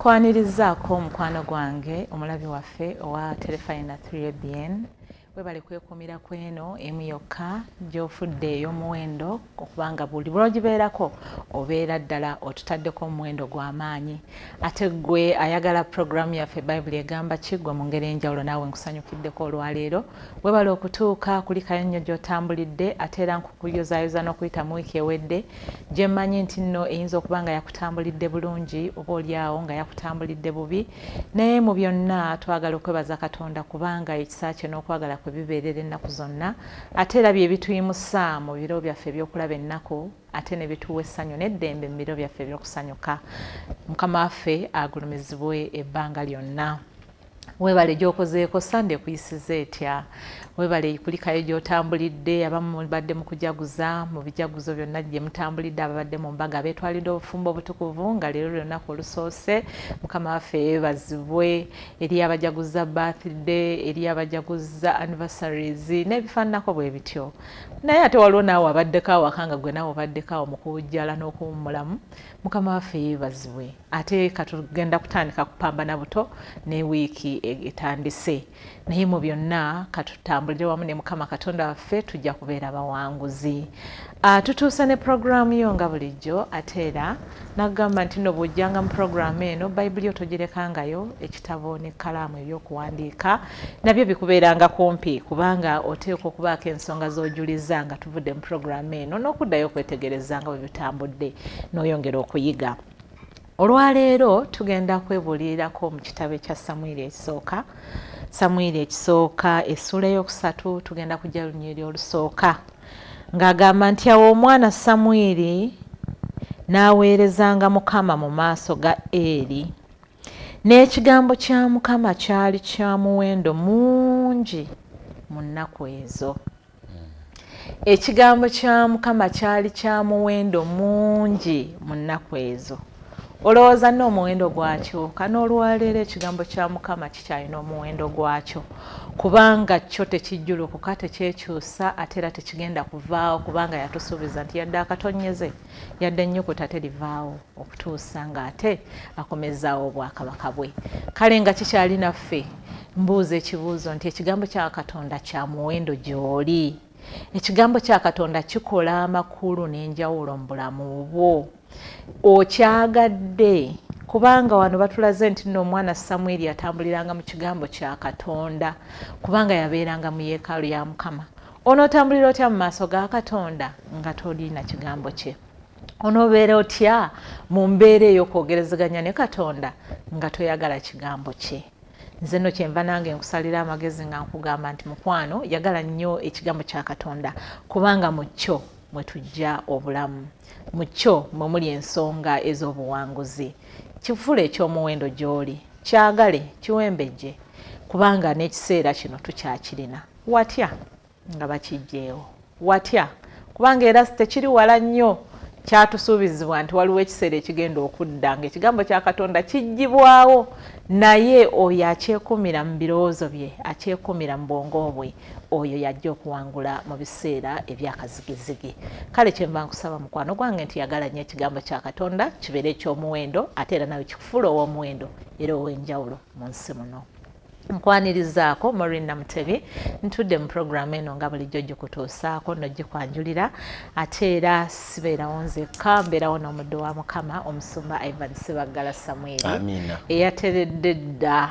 Nkwanirizaako omukwano gwange omulabi waffe owa Terefayina 3ABN. Webale kwekuumira ku eno emu yokka gy'ofudde ey'omuwendo, okubanga buli lw'ogibeerako obeera ddala otutaddeko omuwendo gw'amaanyi. Ate ggwe ayagala puroguramu yaffe Bayibuli Egamba Ki, ggwe mu ngeri enjawulo naawe nkusanyukiddeko olwaleero. Webale okutuuka, kulikayo nnyo gy'otambulidde, ate era nkukuyozaayoza n'okuyita mu wiiki ewedde gye mmanyi nti nno eyinza okuba nga yakutambulidde bulungi oba oliawo nga yakutambulidde bubi, naye mu byonna twagala okwebaza Katonda kubanga ekisa kye n'okwagala kwe bibeerera ennaku zonna, ate era bye bituyimusa mu biro byaffe ebyokulaba ennaku, ate ne bituwa essanyu n'eddembe mu biro byaffe ebyokusanyuka. Mukama waffe agulumizibwe ebbanga lyonna. Webale gy'okozeeko, Sande ekuyisiza etya? Webale kulikayo gy'otambulidde, abamu mubadde mu kujaguza, mu bijaguzo byonna gye mutambulidde, ababadde mu mbaga abeetwalidde obufumbo obutukuvu nga leero lunaku olusoose. Mukama waffe yeebazibwe. Eri abajaguza birthday, eri abajaguza anniversaries n'ebifaananako bwe bityo. Naye ate waliwo naawe abaddeko awaka nga gwe naawe obaddeko awo mu kuwujjala n'okuwummulamu. Mukama waffe yeebazibwe. Ate katugenda kutandika kupambana buto ne wiiki etandise, naye mu byonna katutambulire wamu ne Mukama Katonda waffe, tujja kubeera bawanguzi. Tutuusa ne puroguramu yo nga bulijjo, ate era nagamba nti nno bw'ojjanga mu puroguramu eno Bayibuli yo togirekangayo, ekitabo n'ekkalaamu ebyokuwandiika nabyo bikubeeranga kumpi, kubanga oteekwa okubaako ensonga z'ojuliza nga tuvudde mu puroguramu eno n'okuddayo okwetegereza nga bwe bitambudde n'oyongera okuyiga. Olwaleero tugenda kwebuulirirako mu kitabo ekya Samwiri ekisooka, Samwiri ekisooka essuula ey'okusatu, tugenda kujja lunyiriri olusooka ng'agamba nti awo omwana Samwiri n'aweerezanga Mukama mu maaso ga Eri, n'ekigambo kya Mukama kyali kya muwendo mungi mu nnaku ezo. Ekigambo kya Mukama kyali kya muwendo mungi mu nnaku ezo. Olowooza n'omuwendo gwakyo, kano olwaleero ekigambo kya Mukama kikyalina omuwendo gwakyo, kubanga kyo tekijjulukuka, tekyekyusa, ate era tekigenda kuvaawo, kubanga yatusuubiza nti yadde akatonyeze yadde ennyukuta terivaawo okutuusa ng'ate akomezaawo obwakabaka bwe. Kale nga kikyali naffe, mbuuza ekibuuzo nti ekigambo kya Katonda kya muwendo gy'oli? Ekigambo kya Katonda kikola amakulu n'enjawulo mu bulamu bwo? Okyagadde? Kubanga wano batulaze nti nno omwana Samwiri atambuliranga mu kigambo kya Katonda, kubanga yabeeranga mu yeekaalu ya Mukama. Onootambulira otya mu maaso ga Katonda nga tolina kigambo kye? Onoobeera otya mu mbeera ey'okwogerezeganya ne Katonda nga toyagala kigambo kye? Nze nno kyenva nange nkusalira amagezi nga nkugamba nti mukwano, yagala nnyo ekigambo kya Katonda, kubanga mu kyo mwe tujja obulamu, mu kyo mwe muli ensonga ez'obuwanguzi. Kifuule eky'omuwendo gy'oli, kyagale, kiwembejje, kubanga n'ekiseera kino tukyakirina. Watya nga bakiggyeewo? Watya? Kubanga era tekiri wala nnyo, kyatusuubizibwa nti waliwo ekiseera ekigenda okudda ng'ekigambo kya Katonda kiggyibwawo, naye oyo akyekuumira mu birowoozo bye, akyekuumira mu bwongo bwe, oyo yajja okuwangula mu biseera ebyakazigizigi. Kale kyenva nkusaba mukwano gwange nti yagala nnyo ekigambo kya Katonda kibeere eky'omuwendo, ate era nawe kikufuula ow'omuwendo era ow'enjawulo mu nsi muno. Nkwanirizaako Maureen Namutebi, ntudde mu puroguramu eno nga bulijjo gikutuusaako n'ogikwanjulira, ate era sibeerawo nzekka, mbeerawo n'omuddo wa Mukama omusumba Ivan Sebaggala Samwiri eyateredde dda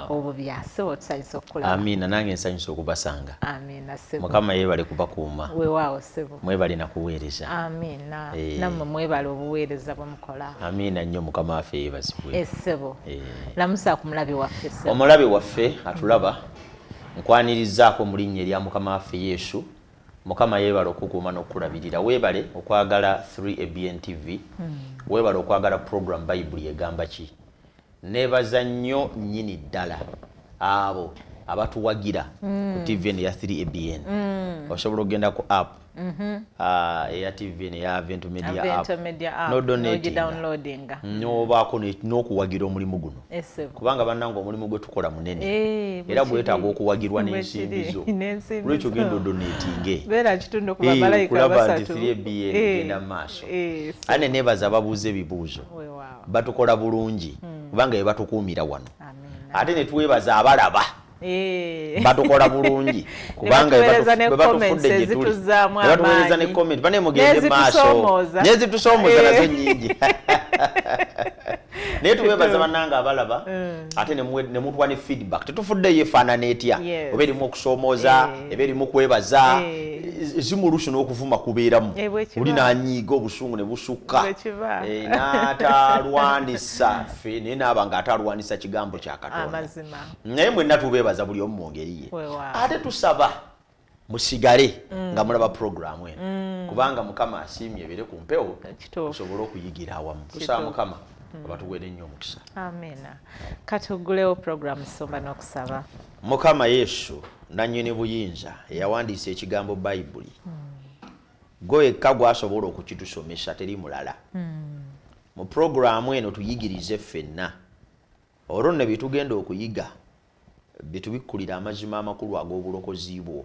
obubya. Ssebo, tusanyusa okukulaba. Amiina, nange nsanyusa okubasanga. Amiina ssebo. Mukama yeebale kubakuuma. Weewaawo ssebo. Mwebale nakuweereza. Amiina, nammwe mwebale obuweereza bwe mukola. Amiina nnyo, Mukama waffe yeebazibwe. Essebo, lamusa ku mulabi waffe ssebo. Omulabi waffe atulaba, nkwanirizaako mu linnya erya Mukama waffe Yesu. Mukama yeebale okukuuma n'okukulabirira. Weebale okwagala 3ABN TV, weebale okwagala program Bayibuli Egamba Ki. Neebaza nnyo nnyini ddala abo Abatuwagira ku TV ya 3ABN. Osobola okugenda ku app eya TV ya Avento Media app. No donating. N'obaako n'okuwagira omulimu guno. Kubanga bannange omulimu gwe tukola munene. Era gwetaaga okuwagirwa n'ensimbi zo. Lwekyo genda odonatinge. Beera kitundu ku bamalayika basatu. Kulaba nti 3ABN egenda mu maaso. Ate neebaza ababuuza ebibuuzo. Batukola bulungi kubanga be batukuumira wano. Ate ne twebaza abalaba. Batukola bulungi kubanga batufudde gye tuli, batuweereza ne comment bane mugende maaso n'ezitusoomooza nazo nnyingi. Naye tuwebaza bannange abalaba ate ne mutuwa ne feedback. Tetufuddeyo efaanana etya, oba erimu okusoomooza, eba erimu kwebaza, zimulusu n'okuvuma kubeeramu, oli n'anyiiga obusungu ne busukka n'atalwanisa ffe, naye naaba ng'atalwanisa kigambo kya Katonda. Naye mwenna tubeebaza buli omu mu ngeri ye. Ate tusaba musigale nga mulaba puroguramu eno, kubanga Mukama asiimye ebeere ku mpewo tusobole okuyigira awamu. Tusaba Mukama abatuweere nnyo omukisa. Amiina. Katugulewo puroguramu Soma n'okusaba. Mukama Yesu nannyini buyinza eyawandiisa ekigambo Bayibuli, gwe wekka gwasobola okukitusomesa, teri mulala. Mu puroguramu eno tuyigirize ffenna, olwo nno bye tugenda okuyiga bitubikkulira amazima amakulu ag'obulokozi bwo,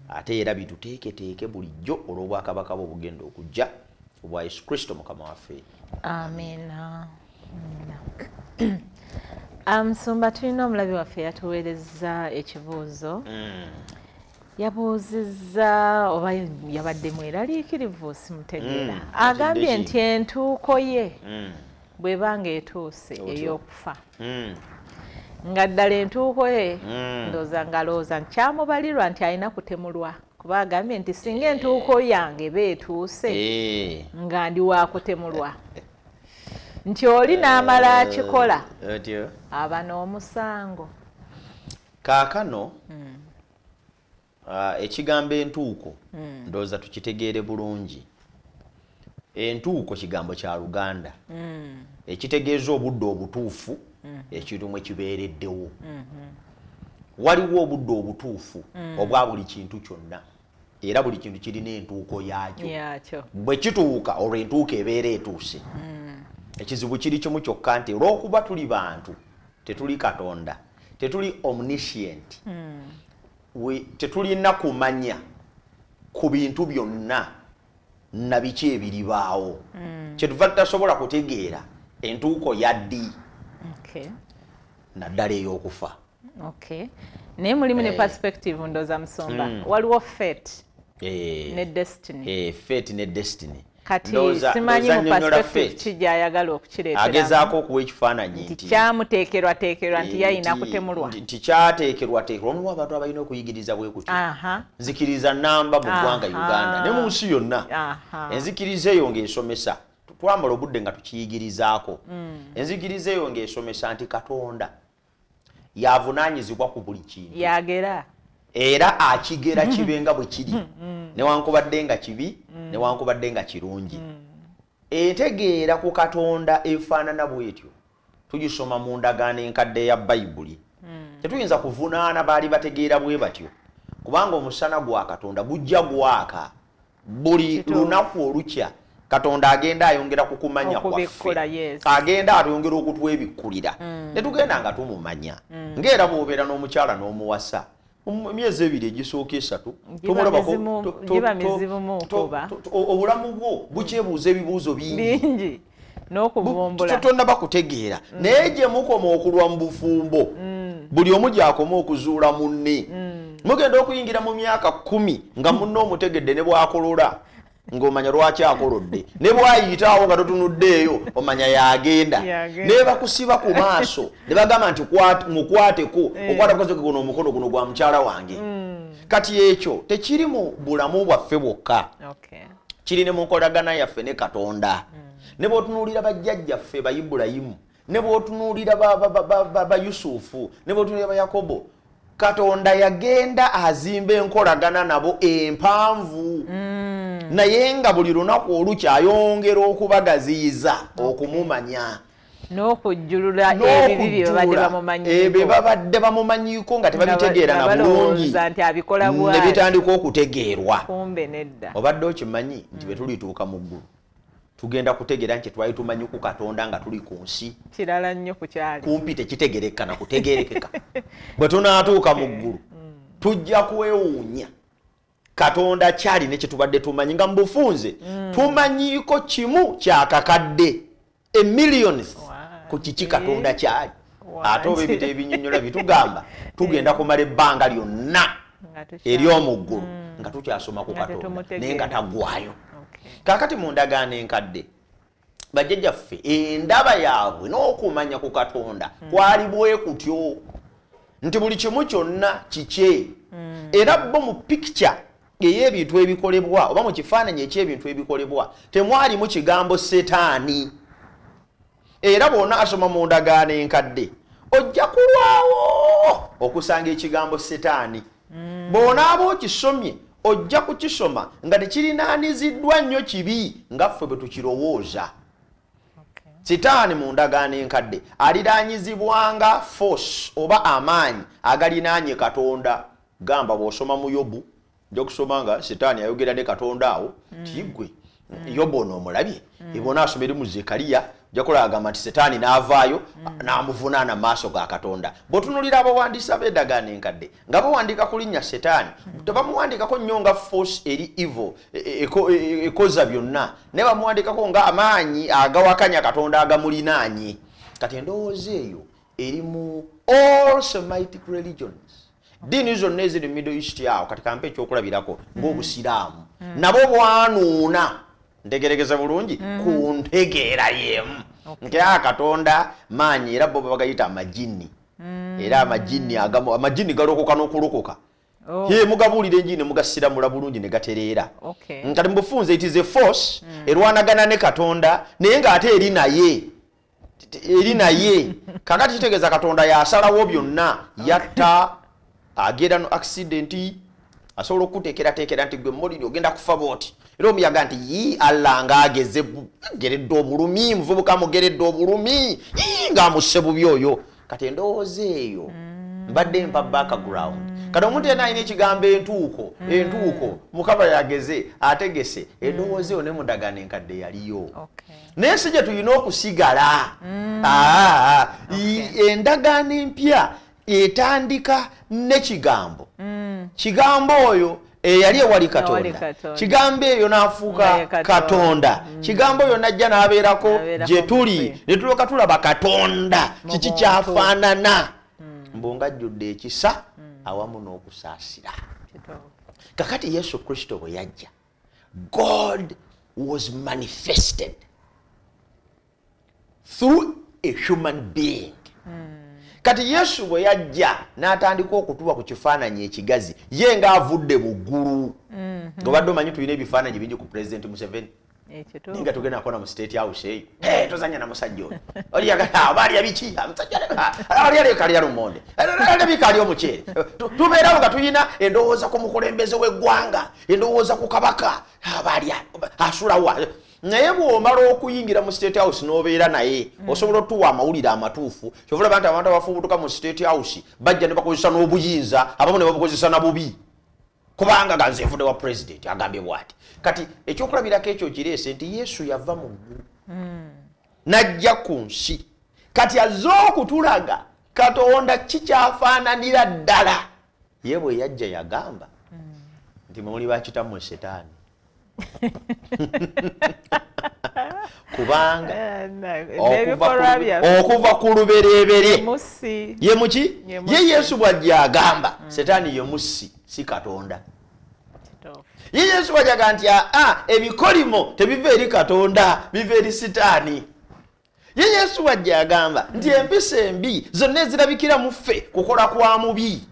ate era bituteeketeeke bulijjo olw'obwakabaka bwo obugenda okujja obwa Yesu Kristo Mukama waffe. Amiina. Musumba, tulina omulabi waffe yatuweereza ekibuuzo. Yabuuzizza oba yabadde mweraliikirivu simutegeera. Agambye nti entuuko ye bw'ebanga etuuse ey'okufa, nga ddala entuuko ye ndowooza ng'alowooza nkyamubalirwa nti alina kutemulwa, kuba agambye nti singa entuuko yange eba etuuse nga ndi waakutemulwa, nti oli n'amala akikola aba n'omusango. Kaakano ekigambo entuuko ndowooza tukitegeere bulungi. Entuuko kigambo kya Luganda ekitegeeza obudde obutuufu ekintu mwe kibeereddewo. Waliwo obudde obutuufu obwa buli kintu kyonna, era buli kintu kirina entuuko yaakyo. Bwe kituuka olwo entuuko ebeera etuuse. Ekizibu kiri kimu kyokka nti olw'okuba tuli bantu, tetuli Katonda, tetuli omniscient, tetulina kumanya ku bintu byonna na biki ebiribaawo. Kyetuva tutasobola kutegeera entuuko ya ddi, naddala ey'okufa. Naye mulimu ne perspective ndowooza Musumba, waliwo fate ne destiny. Fate ne destiny. Kati simanyi mu perspective ki gy'ayagala okukireetera. Agezaako okuwa ekifaananyi nti kyamuteekerwateekerwa nti yayina kutemulwa, nti kyateekerwateekerwa. Waliwo abantu abalina okuyigiriza bwe kutyo. Nzikiriza namba mu ggwanga Uganda ne mu nsi yonna. Enzikiriza eyo ng'esomesa, twamala obudde nga tukiyigirizaako. Enzikiriza eyo ng'esomesa nti Katonda yavunaanyizibwa ku buli kintu, yagera era akigera kibe nga bwe kiri, newankubadde nga kibi, newankubadde nga kirungi. Entegeera ku Katonda efaanana bwetyo tugisoma mu ndagaano enkadde ya Bayibuli. Tetuyinza kuvunaana baali bategeera bwe batyo, kubanga omusana gwa Katonda gujja gwaka buli lunaku olukya. Katonda agenda ayongera ku kumanya kwaffe, agenda atwongera okutwebikkulira, ne tugenda nga tumumanya. Ng'era bw'obeera n'omukyala n'omuwasa, emyezi ebiri egisooka esatu obulamu bwo bukyebuuza ebibuuzo bingi tonnaba kutegeera. Naye gye mukoma okulwa mu bufumbo, buli omu gy'akoma okuzuula munne. Mugenda okuyingira mu myaka 10 nga munne omutegedde, ne bw'akolola ng'omanya lwaki akolodde, ne bw'ayitaawo nga totunuddeeyo omanya yagenda. Ne bakusiba ku maaso ne bagamba nti mukwateko, okwata guno omukono guno gwa mukyala wange. Kati ekyo tekiri mu bulamu bwaffe bwokka, kiri ne mu nkolagana yaffe ne Katonda. Ne bw'otunuulira bajjajjaffe ba Ibulayimu, ne bw'otunuulira ba Yusufu, ne bw'otunuulira ba Yakobo, Katonda yagenda azimba enkolagana nabo empanvu, naye nga buli lunaku olukya ayongera okubagaziyiza okumumanya. N'okujjulula ebibi bye babadde bamumanyiiko. Ebyo babadde bamumanyiiko nga tebabitegeera na bulungi. Nti abikola bw'ati. Ne bitandika okutegeerwa. Kumbe nedda. Obadde okimanyi nti bwe tulituuka mu ggulu tugenda kutegeera nti twali tumanyi ku Katonda nga tuli ku nsi. Kirala nnyo ku kyali. Kumpi tekitegerekka na kutegerekeka. Bwe tunaatuuka mu ggulu tujja kwewuunya Katonda kyali ne kye tubadde tumanyi nga mu bufunze tumanyiiko kimu kyakakadde a millionth ku kiki Katonda kyali. Ate oba ebitabo ebinnyonnyola bitugamba tugenda kumala ebbanga lyonna ery'omu ggulu nga tukyasoma ku Katonda naye nga taggwayo. Kaakati mu ndagaano enkadde bajjajjaffe endaba yaabwe n'okumanya ku Katonda kwali bwe kutyo nti buli kimu kyonna kikye. Era bo mu picture ey'ebintu ebikolebwa oba mu kifaananyi eky'ebintu ebikolebwa temwalimu kigambo Setaani. Era bw'ona asoma mu ndagaano enkadde ojja kulwawo okusanga ekigambo Setaani. Bw'onaaba okisomye ojja kukisoma nga tekirinaaniziddwa nnyo kibi nga ffe bwe tukirowooza. Setaani mu ndagaano enkadde aliraanyizibwanga force oba amaanyi agalinaanye Katonda. Gamba bw'osoma mu Yobu ojja kusoma nga Setaani ayogera ne Katonda awo ti ggwe Yobu ono omulabye. Bw'onaasoma eri mu Zekariya ojja kulaba agamba nti Setaani n'avaayo n'amuvunaana mu maaso ga Katonda. Bw'otunuulira abawandiisi ab'endagaano enkadde nga bawandiika ku linnya Setaani tebamuwandiikako nnyo nga force eri evil ekoza byonna, naye bamuwandiikako nga amaanyi agawakanya Katonda agamulinaanye. Kati endowooza eyo eri mu all Semitic religions, ddiini zonna eziri mu Middle East awo. Kati kampe ekyokulabirako ng'Obusiraamu nabo bwanuuna, ntegerekeza bulungi, ku ntegeera y'emu nti Katonda maanyi, era bo bagayita amajinni. Era amajinni agamu amajinni galokoka n'okulokoka. Ye mugabuulira enjiri ne mugasiramula bulungi ne gatereera. Kati mu bufunze it is a force erwanagana ne Katonda naye ng'ate eri naye. Eri naye. Kakati kitegeeza Katonda yasalawo byonna, yatta, agenda no accident, asobola okuteekerateekera nti gwe Molini ogenda kufa bw'oti. Era omuyaga nti yii Allah ng'ageze geredde obulumi, muvubuka mugeredde obulumi, yii ng'amusse bubi oyo. Kati endowooza eyo mbadde mpa background. Kati omuntu yenna alina ekigambo entuuko, entuuko Mukama yageze ategese, endowooza eyo ne mu ndagaano enkadde yaliyo. Naye si gye tulina okusigala. Endagaano empya etandika n'ekigambo. Kigambo oyo eyali ewali Katonda. Kigambo eyo n'afuuka Katonda. Kigambo oyo n'ajja n'abeerako gye tuli. Ne tulyoka tulaba Katonda kiki kyafaanana. Mbu ng'ajjudde ekisa awamu n'okusaasira. Kakati Yesu Kristo bwe yajja, God was manifested through a human being. Kati Yesu bwe yajja n'atandika okutuwa ku kifaananyi ekigazi, ye ng'avudde mu ggulu. Ng'obadde omanyi tulina ebifaananyi bingi ku Pulezidenti Museveni. Ninga tugenda kona mu State House eyo. Tozanya na musajja oyo. Oli yagala alya biki? Musajja alya alya lumonde. Alya biki alya omuceere. Tubeerawo nga tulina endowooza ku mukulembeze w'eggwanga, endowooza ku kabaka, abalya asulawa. Naye bw'omala okuyingira mu State House n'obeera naye, osobola otuwa amawulire amatuufu. Kyova olaba nti abantu abafubutuka mu State House bajja ne bakozesa n'obuyinza, abamu ne babukozesa na bubi. Kubanga ganze nvudde wa President agambye bw'ati. Kati ekyokulabirako ekyo kireese nti Yesu yava mu ggulu n'ajja ku nsi. Kati azze okutulaga Katonda kikyafaananira ddala. Ye bwe yajja yagamba nti mwe muli bakitammwe Setaani. Kubanga okuva ku lubereberye ye muki? Ye Yesu bw'ajja agamba Setaani ye mussi si Katonda. Ye Yesu bw'ajja nti ebikolimo tebiva eri Katonda, biva eri Sitaani. Ye Yesu bw'ajja agamba nti empisa embi zonna ezirabikira mu ffe kukola kwa mubi.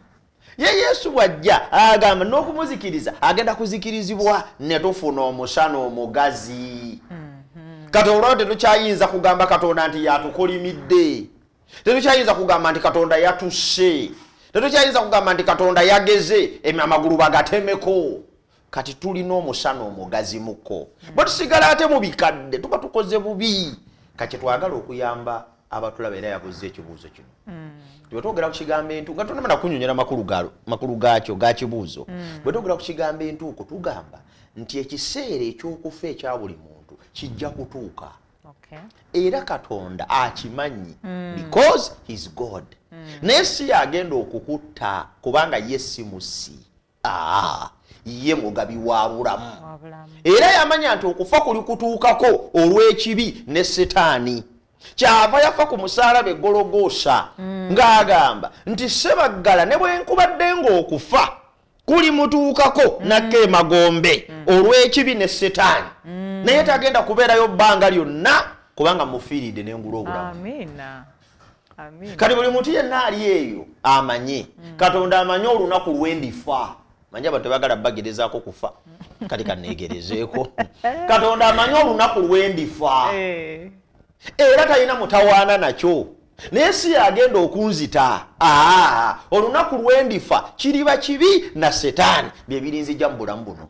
Ye Yesu bw'ajja agamba n'okumuzikiriza agenda kuzikirizibwa ne tufuna omusana omugazi. Kati olwo tetukyayinza kugamba Katonda nti yatukolimidde. Tetukyayinza kugamba nti Katonda yatusse. Tetukyayinza kugamba nti Katonda yageze amagulu bagatemeko. Kati tulina omusana omugazi muko. Bwe tusigala ate mu bikadde tuba tukoze bubi. Kati twagala okuyamba abatulaba era yabuuza ekibuuzo kino. Bwe twogera ku kigambo entuuko, nga tonamala kunnyonnyola makulu gaakyo ga kibuuzo. Bwe twogera ku kigambo entuuko, tugamba nti ekiseera ekyokufa ekya buli muntu kijja kutuuka. Era Katonda akimanyi because he's God. Naye si yagenda okukutta kubanga ye si musi. Ye mugabi wa bulamu. Era yamanya nti okufa kuli kutuukako olw'ekibi ne Setaani. Kyava yafa ku musaalaba e Gologoosa ng'agamba nti Ssebaggala ne bwe nkubadde ng'okufa kuli mutuukako nakka emagombe olw'ekibi ne Setaani. Naye tagenda kubeerayo bbanga lyonna kubanga mufiiridde n'engula obulamu. Amiina. Kati buli muntu yenna ali eyo amanye Katonda amanye olunaku lwendifa. Manye abantu tebagala bagerezaako kufa, kati kaneegerezeeko. Katonda amanye olunaku lwendifa era talina mutawaana nakyo, naye si yagenda okunzita. Olunaku lwendifa kiriba kibi na Setaani bye birinzijja mu bulamu buno.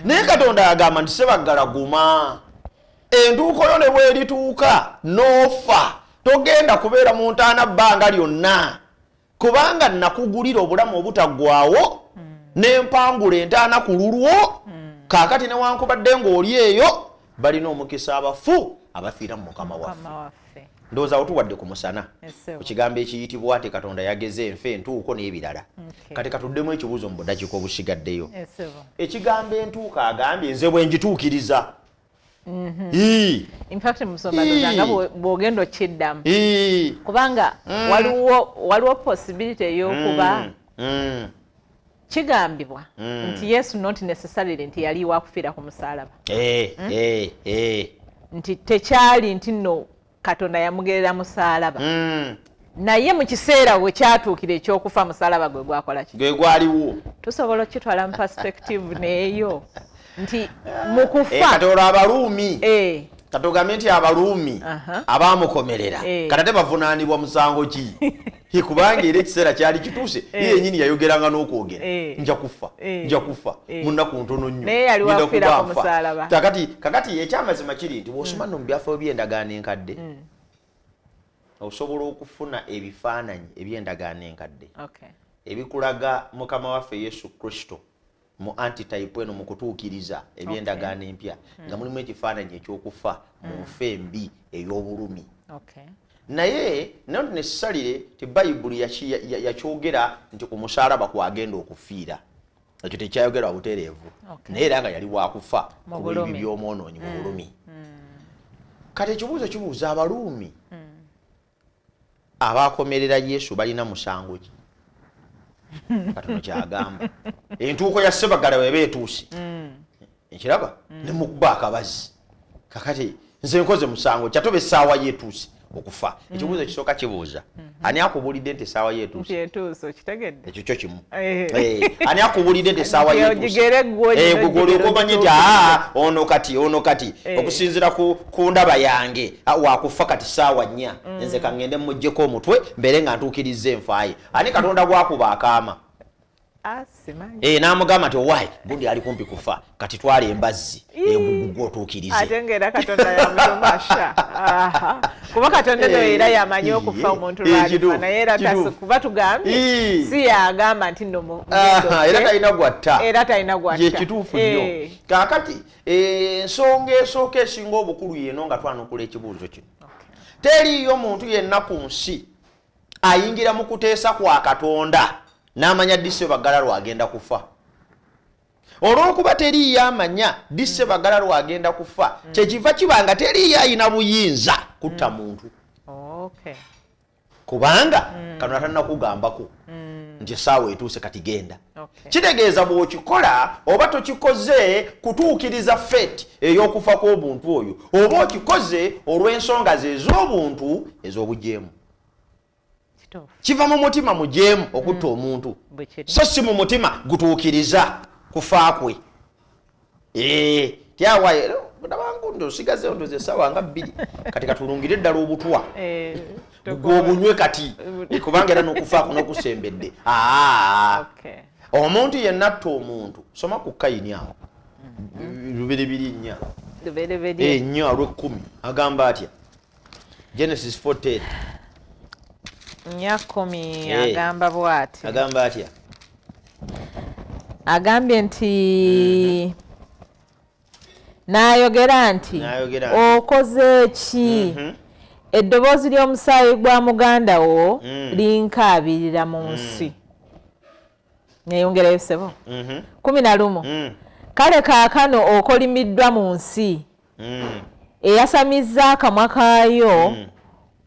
Naye Katonda agamba nti Ssebaggala guma, entuuko yo ne bw'erituuka n'ofa togenda kubeera mu ntaana bbanga lyonna, kubanga nakugulira obulamu obutaggwaawo n'empangula entaana ku lulwo. Kaakati newankubadde ng'oli eyo, balina omukisa abafu abafiira mu Mukama waffe. Ndowooza awo tuwadde ku musana ku kigambo ekiyitibwa nti Katonda yageze enfa, entuuko n'ebirala. Kati katuddemu ekibuuzo mu budakiika obusigaddeyo. Ekigambo entuuko agambye nze bwe ngituukiriza. In fact, musomba nga bw'ogenda okiddamu, kubanga waliwo possibility ey'okuba kigambibwa nti Yesu not necessarily nti yali wakufiira ku musaalaba, nti tekyali nti nno Katonda yamugerera musaalaba, naye mu kiseera we kyatuukira ekyokufa musaalaba gwe gwakola ki? Gwe gwaliwo. Tusobola okukitwala mu perspective neeyo nti mu kufa kati olwo Abaruumi, katugambe nti Abaruumi abamukomerera kati ate bavunaanibwa musango ki? Kubanga era ekiseera kyali kituuse, ye yennyini yayogeranga n'okwogera, nja kufa, nja kufa mu nnaku ntono nnyo. Naye yali wakufiira ku musaalaba. Kakati ekyamazima kiri nti bw'osoma nno mu byafaayo by'endagaano enkadde, osobola okufuna ebifaananyi eby'endagaano enkadde ebikulaga Mukama waffe Yesu Kristo mu antitype eno mu kutuukiriza eby'endagaano empya, nga mulimu ekifaananyi ekyokufa mu nfa embi ey'obulumi. Naye not necessarily ti Bayibuli yakyogera nti ku musaalaba kwagenda okufiira. Ekyo tekyayogerwa butereevu, naye era nga yali wakufa ku bibi by'omwonoonyi mu bulumi. Kati ekibuuzo kibuuza Abaruumi abakomerera Yesu balina musango ki? Katono kyagamba entuuko ya Ssebaggala weba etuuse, ekiraba ne mukuba akabazi. Kakati nze nkoze musango kyatoba essaawa yeetuuse okufa. Ekibuuzo ekisooka kibuuza ani akubuulidde nti essaawa yeetuuse? Ekyo kyo kimu. Ani akubuulidde nti essaawa yeetuuse? Gwe olyoka omanye nti ono kati, ono kati okusinziira ku ndaba yange wakufa kati ssaawa 4, nze kaŋŋende mmuggyeko omutwe mbeere nga ntuukirizza enfa ye. Ani Katonda gwakuba akaama? N'amugamba nti owaayi gundi ali kumpi kufa, kati twala embazzi egugugwe otuukirize. Ate ng'era Katonda yamutumasha. Kuba Katonda no era yamanyi okufa omuntu lwalifa, naye era kuba tugambye si yagamba nti nno era talina gwatta, era talina gwatta. Ye kituufu nnyo. Kaakati ensonga esooka esinga obukulu yeno nga twanukula ekibuuzo kino, teriiyo muntu yenna ku nsi ayingira mu kuteesa kwa Katonda n'amanya ddi Ssebaggala lwagenda kufa. Olw'okuba teriiyo amanya ddi Ssebaggala lwagenda kufa, kyekiva kiba nga teriiyo ayina buyinza kutta muntu. Kubanga Katonda tannakugambako nti essaawa etuuse kati genda. Kitegeeza bw'okikola oba tokikoze kutuukiriza fate ey'okufa kw'obuntu oyo, oba okikoze olw'ensonga ze ez'obuntu ez'obujeemu. Kiva mu mutima mujeemu okutta omuntu, so si mu mutima gutuukiriza kufa kwe. Tyawaye nabangu osigazeewo ndoza essaawa nga 2, kati katulungire ddala obutwa gwe obunywe kati, kubanga era n'okufaako n'okusembedde. Omuntu yenna atta omuntu, soma ku Kayini awo 2:4 4 olw'ekumi, agamba atya? Genesis 4:30. 4:10 agamba bw'ati. Agamba atya? Agambye nti n'ayogera nti okoze ki? Eddoboozi ly'omusaayi gwa muganda wo linkaabirira mu nsi. Neyongerayo ssebo. 11. Kale kaakano okolimiddwa mu nsi eyasamizza akamwa kaayo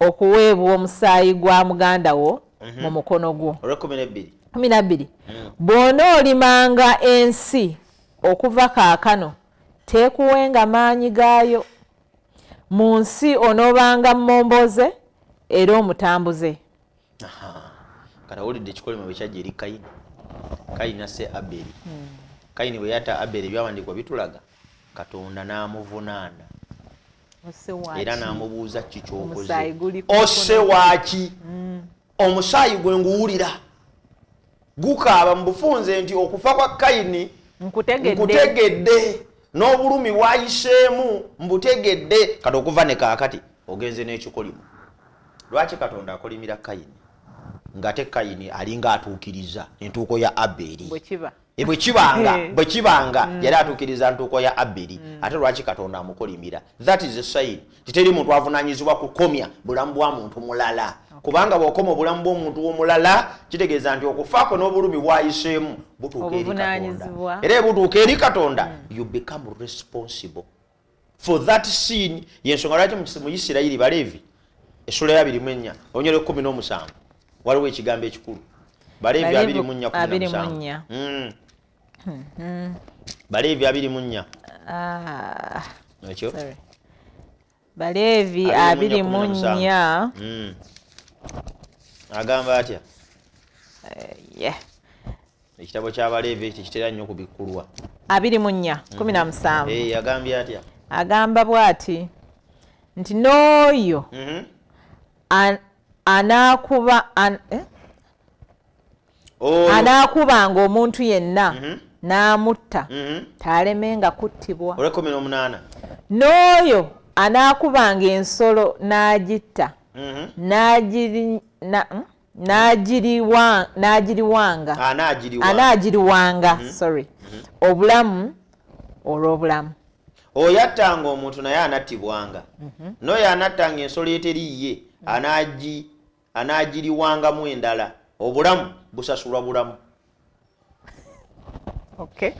okuweebwa omusaayi gwa muganda wo mu mukono gwo. 12. Bw'onoolimanga ensi okuva kaakano teekuwenga maanyi gaayo. Mu nsi onoobanga mmomboze era omutambuze. Kati awulidde ekikolimo bwe kyajja eri Kayini. Kayini asse Aberi. Kayini bwe yatta Aberi ebyawandiikibwa bitulaga Katonda n'amuvunaana. Era n'amubuuza ki ky'okoze. Osse waaki? Omusaayi gwe nguwulira gukaaba mu bufunze nti okufa kwa Kayini nkutegedde n'obulumi bwayiseemu mbutegedde. Kati okuva ne kaakati ogenze n'ekikolimo. Lwaki Katonda akolimira Kayini ng'ate Kayini alinga atuukiriza entuuko ya Aberi? Bwe kibanga yali atuukiriza ntuuko ya Aberi, ate lwaki Katonda amukolimira? That is a sign nti teri muntu avunaanyizibwa kukomya bulamu bwa muntu mulala. Kubanga bw'okoma obulamu bw'omuntu omulala kitegeeza nti okufaako n'obulumi bwayiseemu butuuka eri Katonda. Era butuuka eri Katonda, you become responsible for that sin. Yensonga lwaki mu Isirayiri Baleevi essula ya 24 olunyiriri 17 waliwo ekigambo ekikulu. Baleevi 24:17. Baleevi 24. Ekyo? Baleevi 24. Agamba atya? Ekitabo ky'Abaleevi tekitera nnyo kubikkulwa. 24:17. Agambye atya? Agamba bw'ati nti n'oyo anaakubanga omuntu yenna n'amutta talemenga kuttibwa. 18. N'oyo anaakubanga ensolo n'agitta anaagiriwanga sorry obulamu olw'obulamu. Oyo attanga omuntu naye anattibwanga. N'oyo anattanga ensolo eteri ye anaagiriwangamu endala. Obulamu busasulwa bulamu.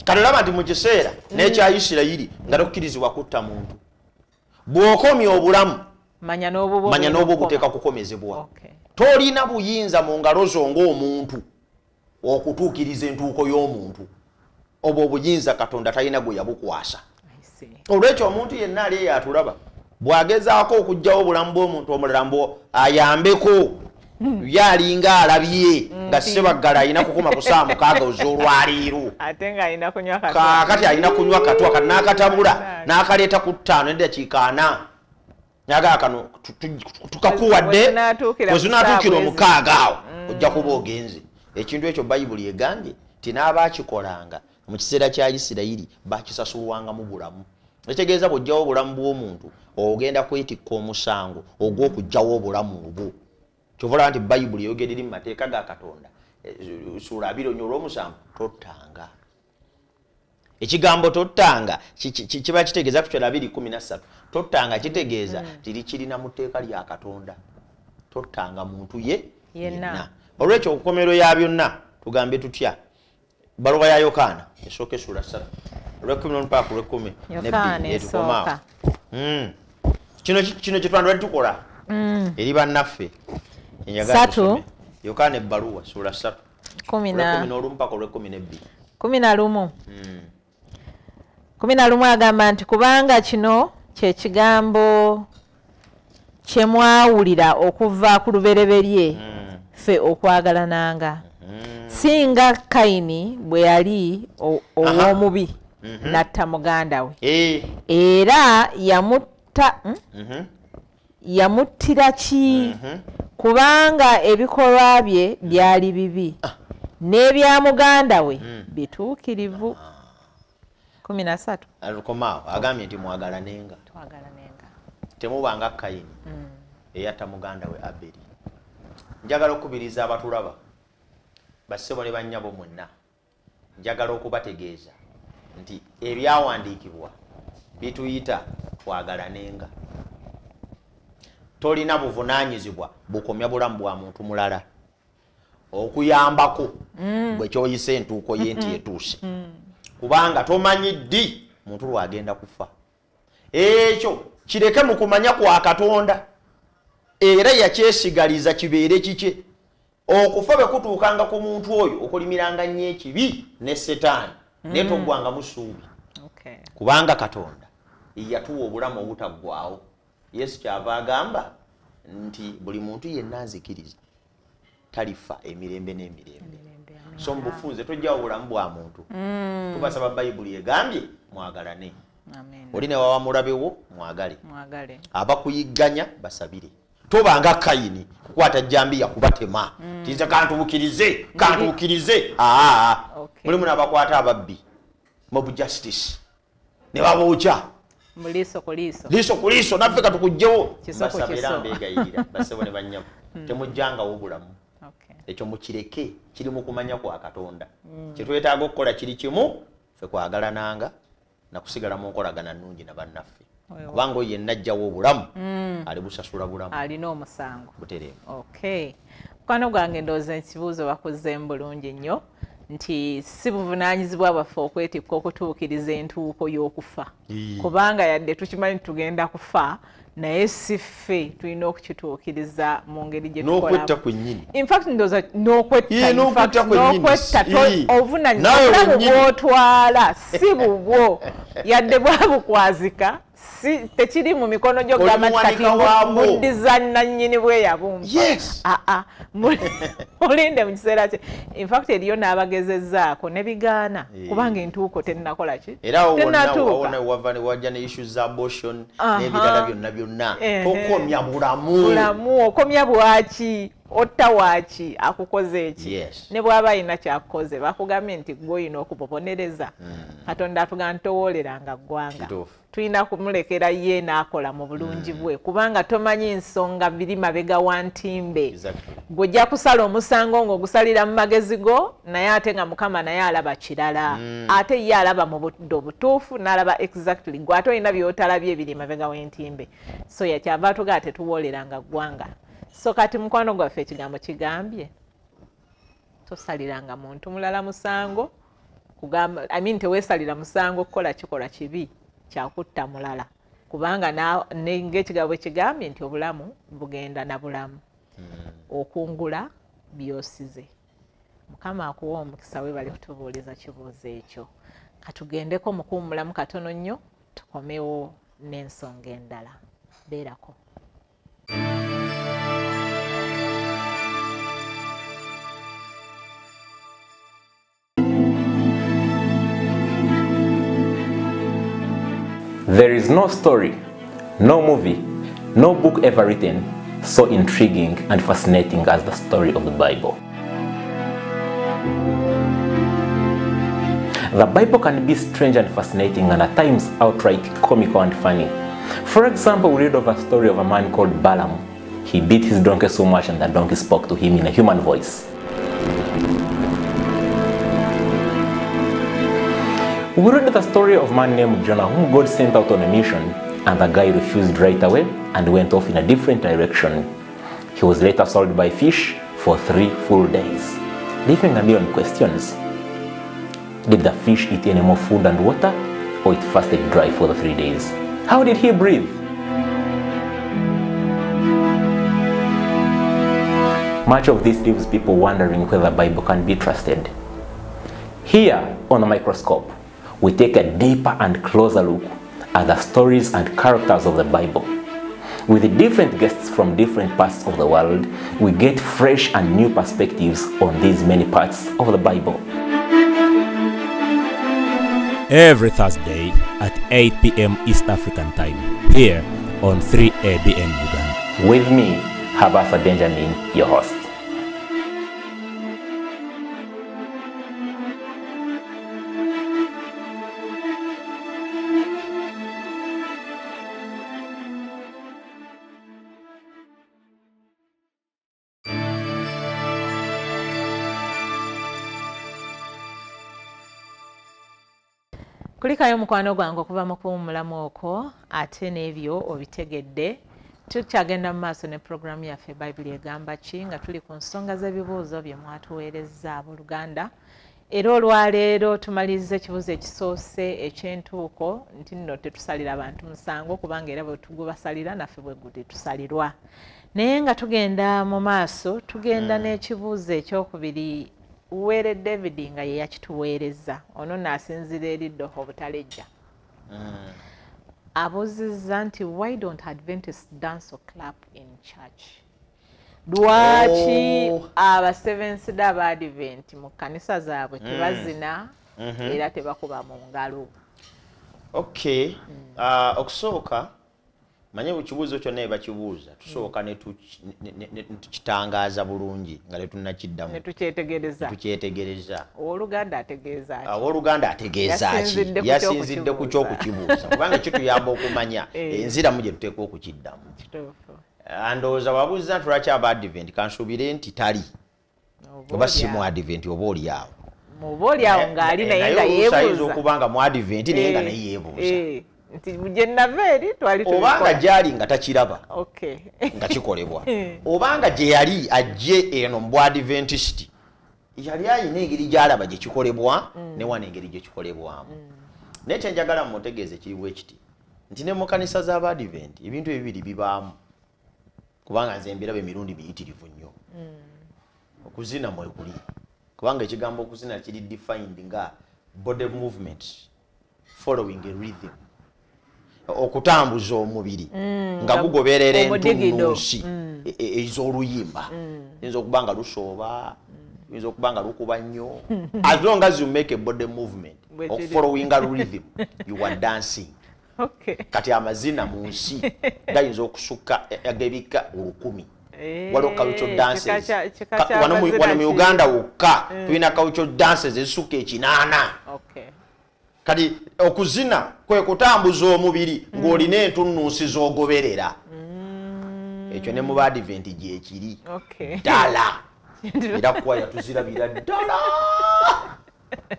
Kati olaba nti mu kiseera n'ekya Isirayiri nga tokkirizibwa kutta muntu. Bw'okomya obulamu manya n'obwo buteeka kukomezebwa. Tolina buyinza mu ngalo zo ng'omuntu okutuukiriza entuuko y'omuntu. Obwo obuyinza Katonda talina gwe yabukwasa. Olwekyo omuntu yenna ali eyo atulaba bw'agezaako okuggyawo obulamu bw'omuntu omulala mbu ayambeko ye alinga alabye nga Ssebaggala alina kukoma ku ssaawa 6 ez'olwaleero. Ate ng'alina kunywa katwa. Kaakati alina kunywa katwa kati n'akatabula n'akaleeta ku 5:40. Naga kano tukakuwadde we zinaatuukira 6 awo ojja kuba ogenze. Ekintu ekyo Bayibuli egambye nti n'abaakikolanga mu kiseera kya Isirayiri bakisasulwangamu bulamu. Ekitegeeza bw'oggyawo obulamu bw'omuntu ogenda kwetikka omusango ogw'okuggyawo obulamu obwo. Kyova olaba nti Bayibuli eyogera eri mu mateeka ga Katonda ssuula 27 tottanga. Ekigambo tottanga kiba kitegeeza ku 2:13. Tottanga kitegeeza tiri kirina mu tteeka lya Katonda. Tottanga muntu ye yenna. Olwekyo okukomero ya byonna tugambe tutya? Baluwa ya Yokaana esooka essula 3 olw'ekumi n'olupaaka olw'ekumi n'ebbiri etukomaawo. Kino kye twandibadde tukola eri bannaffe. 3 Yokaana ebbaluwa ssuula 3 olw'ekumi n'olumu olw'ekumi n'ebbiri. 11. 11 agamba nti kubanga kino kye kigambo kye mwawulira okuva ku lubereberye ffe okwagalananga. Singa Kayini bwe yali ow'omubi n'atta muganda we. Era yamuttira ki? Kubanga ebikolwa bye byali bibi n'ebya muganda we bituukirivu. 13. Alukomaawo agambye nti mwagalanenga. Twagalanenga. Temubanga Kayini. Eyatta muganda we Aberi. Njagala okukubiriza abatulaba, bassebo ne bannyabo mwenna, njagala okubategeeza nti ebyawandiikibwa bituyita twagalanenga. Tolina buvunaanyizibwa bukomya bulamu bwa muntu mulala okuyambako bwe kyoyise entuuko ye nti etuuse, kubanga tomanyi ddi muntu lwagenda kufa. Ekyo kireke mu kumanya kwa Katonda, era yakyesigaliza kibeere kikye. Okufa bwe kutuukanga ku muntu oyo okulimiranga nnyo ekibi ne Setaani, naye toggwangamu ssuubi, kubanga Katonda yatuwa obulamu obutaggwaawo. Yesu kyava agamba nti buli muntu yenna anzikiriza talifa emirembe n'emirembe. So mu bufunze tojjawo obulamu bwa muntu. Tubasaba Bayibuli egambye mwagalane. Oli ne wawa mulabewo mwagale. Abakuyigganya basabire. Tobanga Kayini kukwata jambiya kubatema. Tinze kantuukirize, kantuukirize. Mulimu n'abakwata ababbi. Mob justice. Ne babookya. Muliso ku liiso. Liiso ku liiso naffe katukugyewo. Basabira mbeegayirira, bassebo ne bannyabo. Temujjangawo bulamu. Ekyo mukireke, kiri mu kumanya kwa Katonda. Kye twetaaga okukola kiri kimu, ffe kwagalananga na kusigala mu nkolagana nnungi na bannaffe. Kubanga oyo yenna ajjawo obulamu, alibusasula bulamu. Alina omusango. Butereevu. Okay. Mukwano gwange ndowooza ekibuuzo bakuzeemu bulungi nnyo nti si buvunaanyizibwa bwaffe okwetikka okutuukiriza entuuko y'okufa. Kubanga yadde tukimanyi tugenda kufa, naye si ffe tulina okukituukiriza mu ngeri gye tukola. N'okwetta kwennyini. In fact ndowooza n'okwetta, n'okwetta obuvunaanyizibwa bw'otwala si bubwo, yadde bwabukwazika, si tekiri mu mikono gyo gamba kati muddiza nannyini bwe yabumba. Mulinde mu kiseera kye. In fact eriyo n'abagezezzaako ne bigaana kubanga entuuko tennakola ki? Era wonna wava ne wajja ne issues za abortion n'ebirala byonna byonna. Tokomya bulamu. Bulamu okomya bwaki? Otta waaki akukoze eki? Ne bw'aba alina kyakukoze bakugambye nti gwe olina okubobonereza. Katonda atugamba towooleranga ggwanga. Tulina kumulekera ye n'akola mu bulungi bwe, kubanga tomanyi nsonga biri mabega wa ntimbe. Gw'ojja kusala omusango ng'ogusalira mu magezi go, naye ate nga Mukama naye alaba kirala. Ate ye alaba mu budde obutuufu n'alaba exactly gwe ate olina by'otalabye ebiri mabega w'entimbe. So yakyava atugamba tetuwooleranga ggwanga. So kati mukwano gwaffe ekigambo kigambye tosaliranga muntu mulala musango, kugamba I mean teweesalira musango kukola kikolwa kibi kyakutta mulala, kubanga ng'ekigambo kigambye nti obulamu bugenda na bulamu. Okungula by'osize. Mukama akuwa omukisa, webale kutubuuliza kibuuzo ekyo. Katugendeko mu kuwummulamu katono nnyo, tukomewo n'ensonga endala. Beerako. There is no story, no movie, no book ever written so intriguing and fascinating as the story of the Bible. The Bible can be strange and fascinating and at times outright comical and funny. For example, we read of a story of a man called Balaam. He beat his donkey so much and the donkey spoke to him in a human voice. We read the story of a man named Jonah whom God sent out on a mission, and the guy refused right away and went off in a different direction. He was later swallowed by fish for 3 full days, leaving a million questions. Did the fish eat any more food and water, or it fasted dry for the 3 days? How did he breathe? Much of this leaves people wondering whether the Bible can be trusted. Here on the microscope, we take a deeper and closer look at the stories and characters of the Bible. With different guests from different parts of the world, we get fresh and new perspectives on these many parts of the Bible. Every Thursday at 8 p.m. East African Time, here on 3ABN Uganda. With me, Habasa Benjamin, your host. Kulikayo mukwano gwange okuva mu kuwummulamu okwo, ate n'ebyo obitegedde. Tukyagenda mu maaso ne puroguramu yaffe Bayibuli Egamba Ki, nga tuli ku nsonga z'ebibuuzo bye mwatuweerezza abooluganda. Era olwaleero tumaliriza ekibuuzo ekisoose eky'entuuko, nti nno tetusalira bantu musango, kubanga era bwe tugubasalira naffe bwe gutetusalirwa. Naye nga tugenda mu maaso, tugenda n'ekibuuzo ekyokubiri Were David nga ye yakituweereza. Ono naasinzira eri Doha obutalejja. Abuuzizza nti why don't Adventists dance or clap in church? Lwaki aba Seventh Day Abadvent mu kkanisa zaabwe tebazina era tebakuba mu ngalo? Okay. Okusooka manye ekibuuzo kyonna bakibuuza, tusooka ne tukitangaaza bulungi nga tetunnakiddamu. Ne tukyetegereza. Tukyetegereza. Owooluganda ategeeza ki? Owooluganda ategeeza ki? Yasinzidde ku ky'okukibuuza, kubanga kituyamba okumanya enziramu gye tuteekwa okukiddamu. Kituufu. Ndowooza wabuuza nti lwaki Abadvent, kansuubire nti tali oba si mu Advent, oba oli awo. Oba oli awo ng'ali naye nga yeebuuza. Ayinza okuba nga mu Advent naye nga naye yeebuuza. Nti gye nava eri twali oba nga gyali nga takiraba nga kikolebwa, oba nga gye yali ajje eno mu Bwadventist yali ayina engeri gy'alaba gye kikolebwa ne wano engeri gye kikolebwamu. Naye kye njagala mmutegeeze kiri bwe kiti, nti ne mu kanisa z'Abadvent ebintu ebibiri bibaamu, kubanga nze mbiraba emirundi miyitirivu nnyo. Okuzina mwekuli, kubanga ekigambo okuzina kiri defined nga body movement following a rhythm, okutambuza omubiri nga gugoberera entunnunsi ez'oluyimba. Yinza okuba nga lusooba, yinza okuba nga lukuba nnyo. As long as you make a body movement or following a rhythm, you are dancing. Kati amazina mu nsi gayinza okusukka ag'ebika 1000. Waliwo cultural dances. Wano mu Uganda wokka tulina cultural dances ezisukka 8. Kati okuzina kwe kutambuza omubiri ng'olina entunnunsi z'ogoberera. Ekyo ne mu Badvent gyekiri ddala. Era kwaya tuzirabira ddala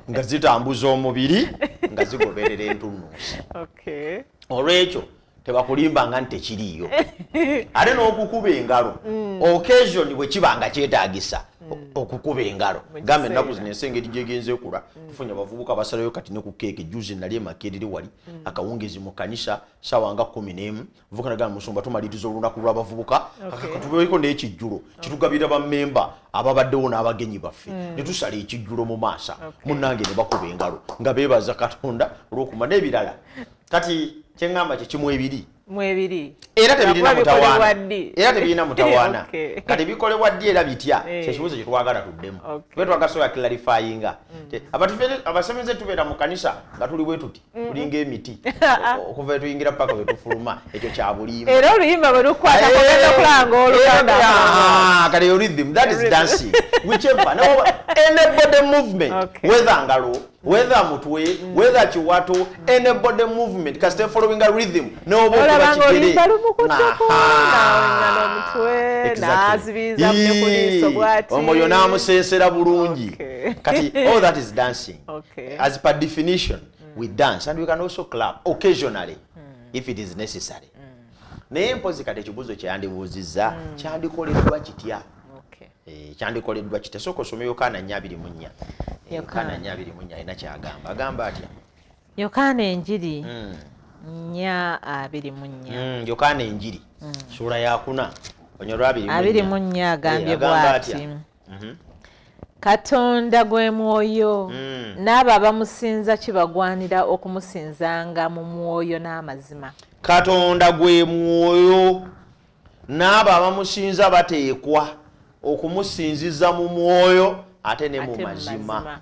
nga zitambuza omubiri nga zigoberera entunnunsi. Olwekyo tebakulimbanga nti tekiriiyo. Ate n'okukuba engalo, occasion bwe kiba nga kyetaagisa okukuba engalo. Gamba ennaku zino ensi engeri gy'egenze ekula, tufunye abavubuka basalayo kati ne ku keeke. Juzi nali e Makerere wali akawungezi mu kkanisa ssaawa nga 11, muvubuka nagamba, musumba tumaliriza olunaku lw'abavubuka, katubeeko n'ekijjulo kitugabira bammemba ababaddewo n'abagenyi baffe, ne tusala ekijjulo mu maaso, munnange ne bakuba engalo nga beebaza Katonda olw'okuma n'ebirala. Kati kye ŋŋamba kye kimu ebiri. Mwebiri. Era tebirina mutawaana. Era tebirina mutawaana. Kati bikolebwa ddi era bitya? Kye kibuuzo kye twagala tuddemu. Tube twagala sobola clarifyinga. Abasebenze tubeera mu kanisa nga tuli bwe tuti, tulinga emiti. Okuva tuyingira paka we tufuluma, ekyo kya bulimba. Era oluyimba bwe lukwata kugenda okulanga oluganda. Kati yo rhythm, that is dancing. Whichever, no, any body movement, whether ngalo, whether mutwe, whether kiwato, any body movement, kasita following a rhythm, n'oba okuba Olabanga kigere. oluyimba lumukutteko n'awengana omutwe n'azibiza ne ku liiso bw'ati. Omwoyo n'amusensera bulungi. Kati all that is dancing. As per definition, we dance and we can also clap occasionally if it is necessary. Naye mpozi kati ekibuuzo kyeyandibuuzizza, kyandikoleddwa kitya? Kyandikoleddwa kitya? Sooka osome Yokaana 4:24. Yokaana 4:24 alina kyagamba. Agamba atya? Yokaana Enjiri 4:24. Yokaana Enjiri ssuula yakuna onyolwa 24. 24 agambye Agamba bw'ati. atya? Katonda gwe mwoyo, n'abo abamusinza kibagwanira okumusinzanga mu mwoyo n'amazima. Katonda gwe mwoyo, n'abo abamusinza bateekwa okumusinziza mu mwoyo ate ne mu Ate mu mazima. mazima.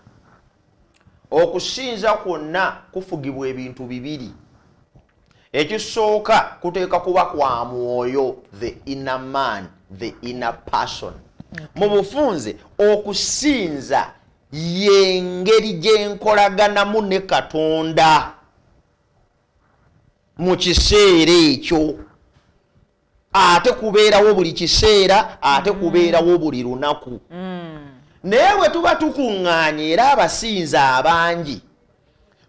Okusinza kwonna kufugibwa ebintu bibiri. Ekisooka kuteeka kuba kwa mwoyo, the inner man, the inner person. Mu bufunze, okusinza y'engeri gyenkolaganamu ne Katonda mu kiseera ekyo, ate kubeerawo buli kiseera, ate kubeerawo buli lunaku. Naye bwe tuba tukuŋŋaanye era abasinza abangi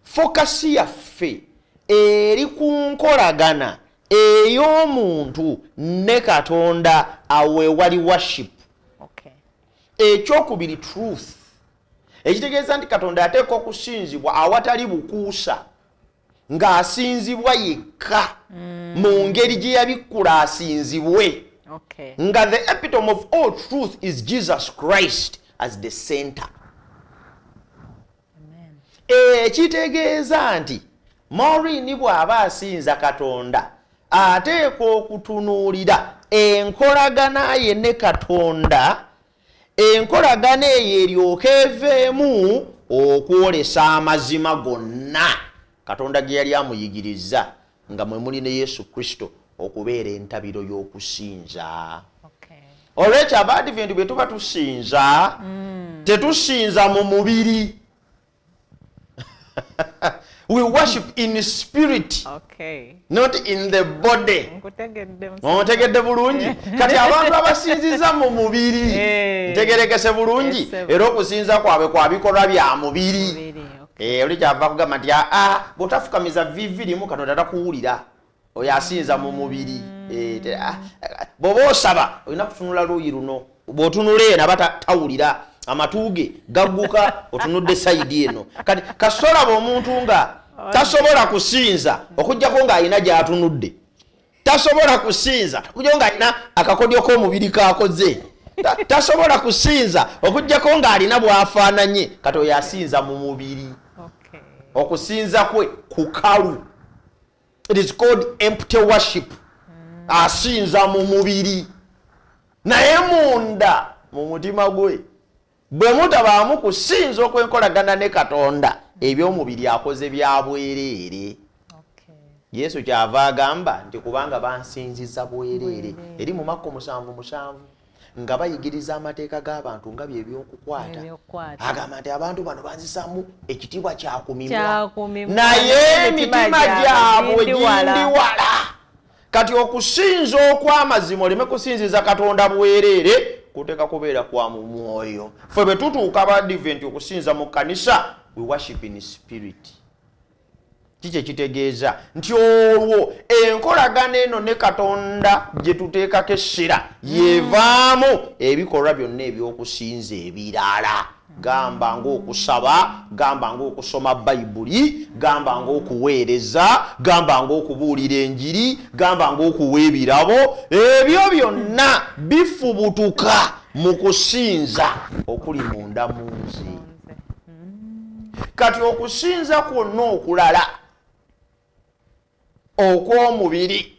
Focus yaffe eri ku nkolagana ey'omuntu ne Katonda, awe wali worship. Ekyokubiri truth, ekitegeeza nti Katonda ateekwa okusinzibwa awatali bukuusa, ng'asinzibwa yekka mu ngeri gye yabikkula asinzibwe. Nga the epitome of all truth is Jesus Christ as the center. Ekitegeeza nti Maureen bw'aba asinza Katonda ateekwa okutunuulira enkolagana ye ne Katonda, enkolagana eyo eryoka eveemu okwolesa amazima gonna Katonda ge yali amuyigiriza, nga mwe muli ne Yesu Kristo okubeera entabiro y'okusinza. Olwekyo Abadiventi bwe tuba tusinza, tetusinza mu mubiri. We worship in spirit, not in the body. Ontegedde bulungi? Kati abantu abasinziza mu mubiri, ntegerekese bulungi, era okusinza kwabwe kwa bikolwa bya mubiri. Oli kyava kugamba nti aa, bw'otafukamiza vivi limu Katonda takuwulira. Oyo asinza mu mubiri. Bw'oba osaba olina kutunula luuyi luno, bw'otunula eno aba tawulira, amatu ge gagguka otunudde sayidi eno. Kati kasolaba omuntu nga tasobola kusinza okuggyako ng'alina gy'atunudde, tasobola kusinza okuggyako ng'alina akakodyo k'omubiri k'akoze, tasobola kusinza okuggyako ng'alina bw'afaananye. Kati oyo asinza mu mubiri, okusinza kwe kukalu. It is called empty worship. Asinza mu mubiri naye munda mu mutima gwe bwe mutabaamu kusinza okwenkolagana ne Katonda, ebyomubiri akoze bya bwereere. Yesu kyava agamba nti kubanga bansinziza bwereere, eri mu Makko 7:7, nga bayigiriza amateeka g'abantu nga bye by'okukwata. Agamba nti abantu bano banzisaamu ekitiibwa kya ku mimwa, naye emitima gyabwe gindi wala. Kati okusinza okw'amazima oleme kusinziza Katonda bwereere, kuteeka kubeera kwa mu mwoyo. Ffe bwe tutuuka Abadiventi okusinza mu kkanisa, we worship in spirit. Kiki ekitegeeza nti olwo enkolagana eno ne Katonda gye tuteekako essira yevaamu ebikolwa byonna ebyokusinza ebirala, gamba ng'okusaba, gamba ng'okusoma Bayibuli, gamba ng'okuweereza, gamba ng'okubuulira enjiri, gamba ng'okuwa ebirabo. Ebyo byonna bifubutuka mu kusinza okuli munda mu nze. Kati okusinza kwonna okulala okw'omubiri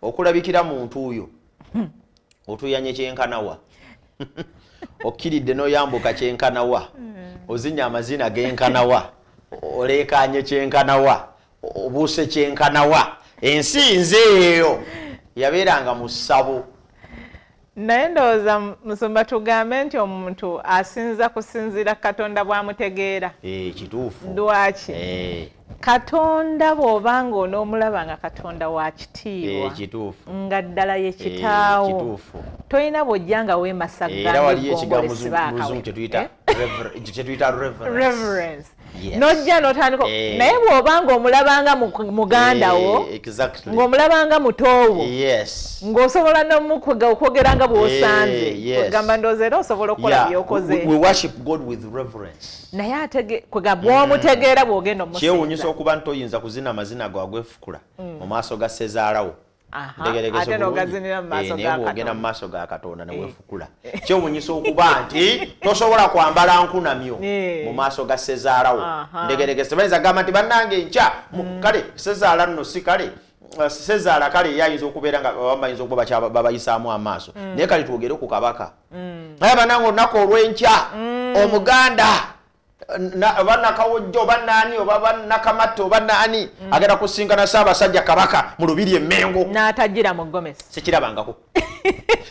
okulabikira mu ntuuyo, otuuyanye kyenkanawa, okkiridde n'oyambuka kyenkanawa, ozinya amazina genkanawa, oleekaanye kyenkanawa, obuuse kyenkanawa, ensinza eyo yabeeranga mu ssabo. Naye ndowooza musumba tugambe nti omuntu asinza kusinziira Katonda bw'amutegeera. Kituufu. Lwaki? Katonda bw'obanga onoomulaba nga Katonda wa kitiibwa, nga ddala ye kitaawo, tolina bw'ojja nga weemasagga. Era waliyo ekigambo mu Luzungu kye tuyita reverence. Nojja n'otandika, naye bw'obanga omulabanga muganda wo, ng'omulabanga mutoowo, ng'osobola n'omukuga okwogera nga bw'osanze, ogamba ndowooza era osobola okukola by'okoze. We worship God with reverence. Naye ate kwega bw'omutegeera bw'ogenda omusinza. Kyewuunyisa okuba nti toyinza kuzina amazina gwagwefukula mu maaso ga sezaalawo, ate n'ogazinira mu maaso naye ga bw'ogenda Katonda. Mu maaso ga Katonda neweefukula. Kyewuunyisa okuba nti tosobola kwambala nkunamyo mu maaso ga sezaalawo. Ndegeregese tebayinza kugamba nti bannange enkya kale sezaala nno si kale sezaala kale ye ayinza okubeera nga abamu bayinza okuba babayisaamu amaaso, naye kale twogere ku kabaka. Naye bannange olunaku olw'enkya omuganda oba Nakawojja oba naani oba Nakamatte oba naani agenda kusinkana Ssaabasajja Kabaka mu lubiri Emmengo. N'atagira mu gomesi. Sikirabangako.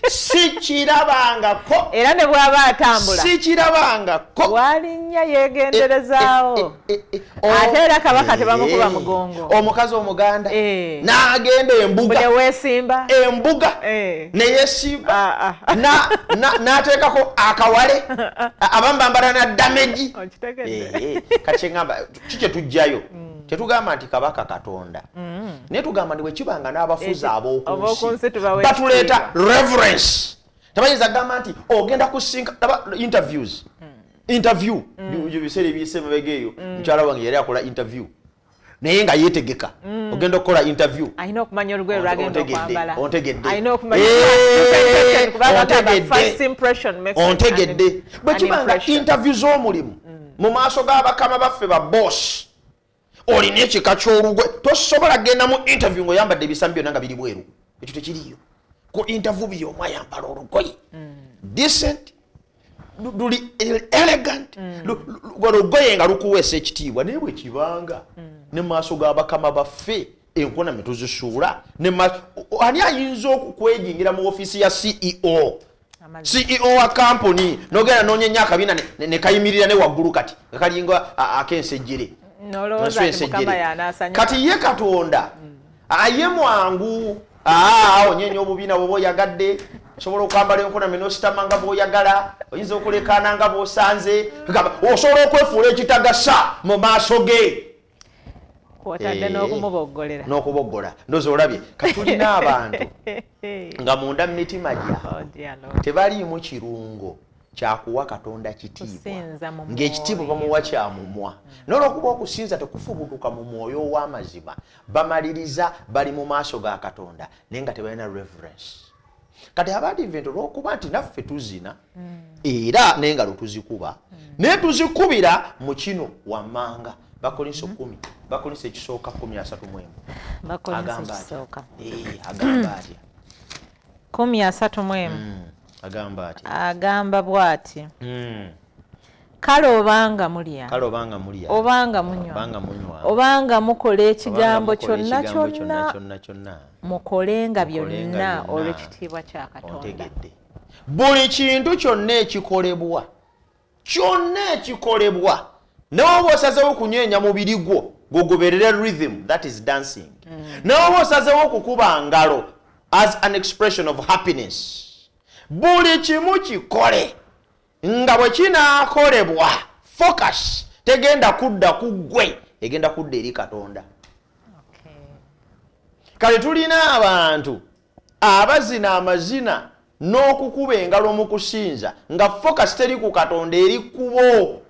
Sikirabangako. Era ne bw'aba atambula. Sikirabangako. Walinnya yeegenderezaawo. Ate era kabaka tebamukuba mugongo. Omukazi omuganda n'agenda embuga. Ne weesimba. Embuga. Ne yeesimba. N'ateekako akawale. Abamu bambala na damage. Kati ngamba kiki tujjayo. Tetugamba nti kabaka Katonda. Naye tugamba nti bwe kibanga n'abafuzi ab'oku nsi batuleeta reverence. Tebayinza kugamba nti ogenda kusinka interviews. Interview. Ebiseera ebiyise emabega eyo mukyala wange yali akola interview. Naye nga yeetegeka. Ogenda okukola interview. Alina okumanya olugoye lw'agenda okwambala. Ontegedde. Alina okumanya first impression makes. Ontegedde. Bwe kibanga interview z'omulimu mu maaso g'abakama baffe ba boss. Olina ekika ky'olugwe tosobola kugenda mu interview ng'oyambadde ebisambi byonna nga biri bweru. Ekyo tekiriiyo. Ku interview buli omu ayambala olugoye. Decent, luli elegant, olugoye nga lukuweesa ekitiibwa. Naye bwe kibanga ne maaso g'abakama baffe enkoname tuzisuula. Ani ayinza okukwejingira mu ofiisi ya CEO? CEO wa kampuni n'ogenda n'onyenya akabina ne kayimirira ne waggulu kati nga kalinga ak'ensejjere. Kati ye Katonda aye mwangu onyenya obubiina bw'oba oyagadde, osobola okwambala enkoname n'ositama nga bw'oyagala, oyinza okulekaana nga bw'osanze, osobola okwefuula ekitagasa mu maaso ge. Kwotadde n'okumuboggolera. N'okuboggola. Ndowooza olabye kati tulina abantu nga munda mu mitima gyabwe tebaliimu kirungo kyakuwa Katonda kitiibwa, ng'ekitiibwa bamuwa kya mumwa. N'olwokuba okusinza tekufubutuka mu mwoyo ow'amazima, bamaliriza bali mu maaso ga Katonda naye nga tebalina reverence. Kati Abadvent olw'okuba nti naffe tuzina era n'engalo tuzikuba, naye tuzikubira mu kino wammanga. Bakolinso 10, Bakolinso ekisooka 31. Bakolinso ekisooka. Agamba atya? 31. Agamba atya? Agamba bw'ati. Kale obanga mulya. Kale obanga mulya. Obanga munywa. Obanga munywa. Obanga mukola ekigambo kyonna kyonna. Kyonna. Mukolenga byonna olw'ekitiibwa kya Katonda. Ontegedde. Buli kintu kyonna ekikolebwa. Kyonna ekikolebwa. N'oba osazeewo okunyeenya mubiri gwo gw'ogoberere rhythm, that is dancing. N'oba osazeewo okukuba ngalo as an expression of happiness. Buli kimu kikole nga bwe kinaakolebwa focus tegenda kudda ku ggwe, egenda kudda eri Katonda. Kale tulina abantu abazina amazina n'okukuba engalo mu kusinza nga focus teri ku Katonda, eri kubo.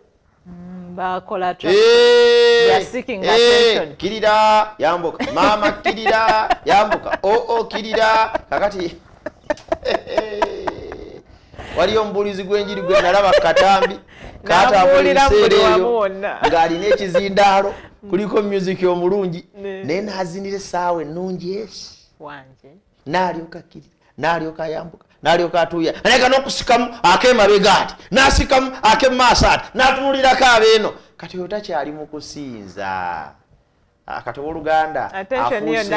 Bakola they are seeking attention. Kirira yambuka mama, kirira yambuka oo kirira. Kakati waliyo omubuulizi gw'enjiri gwe nalaba katambi katambulira eyo ng'alina ekizindaalo kuliko music omulungi naye n'azinira essaawa ennungi esi n'alyoka kirira n'alyoka yambuka n'alyoka atuuya naye n'okusikamu ak'emabega ati n'asikamu ak'emaaso ati n'atunulirako abeeno. Kati oyo takyali mu kusinza. Kati owooluganda afuuse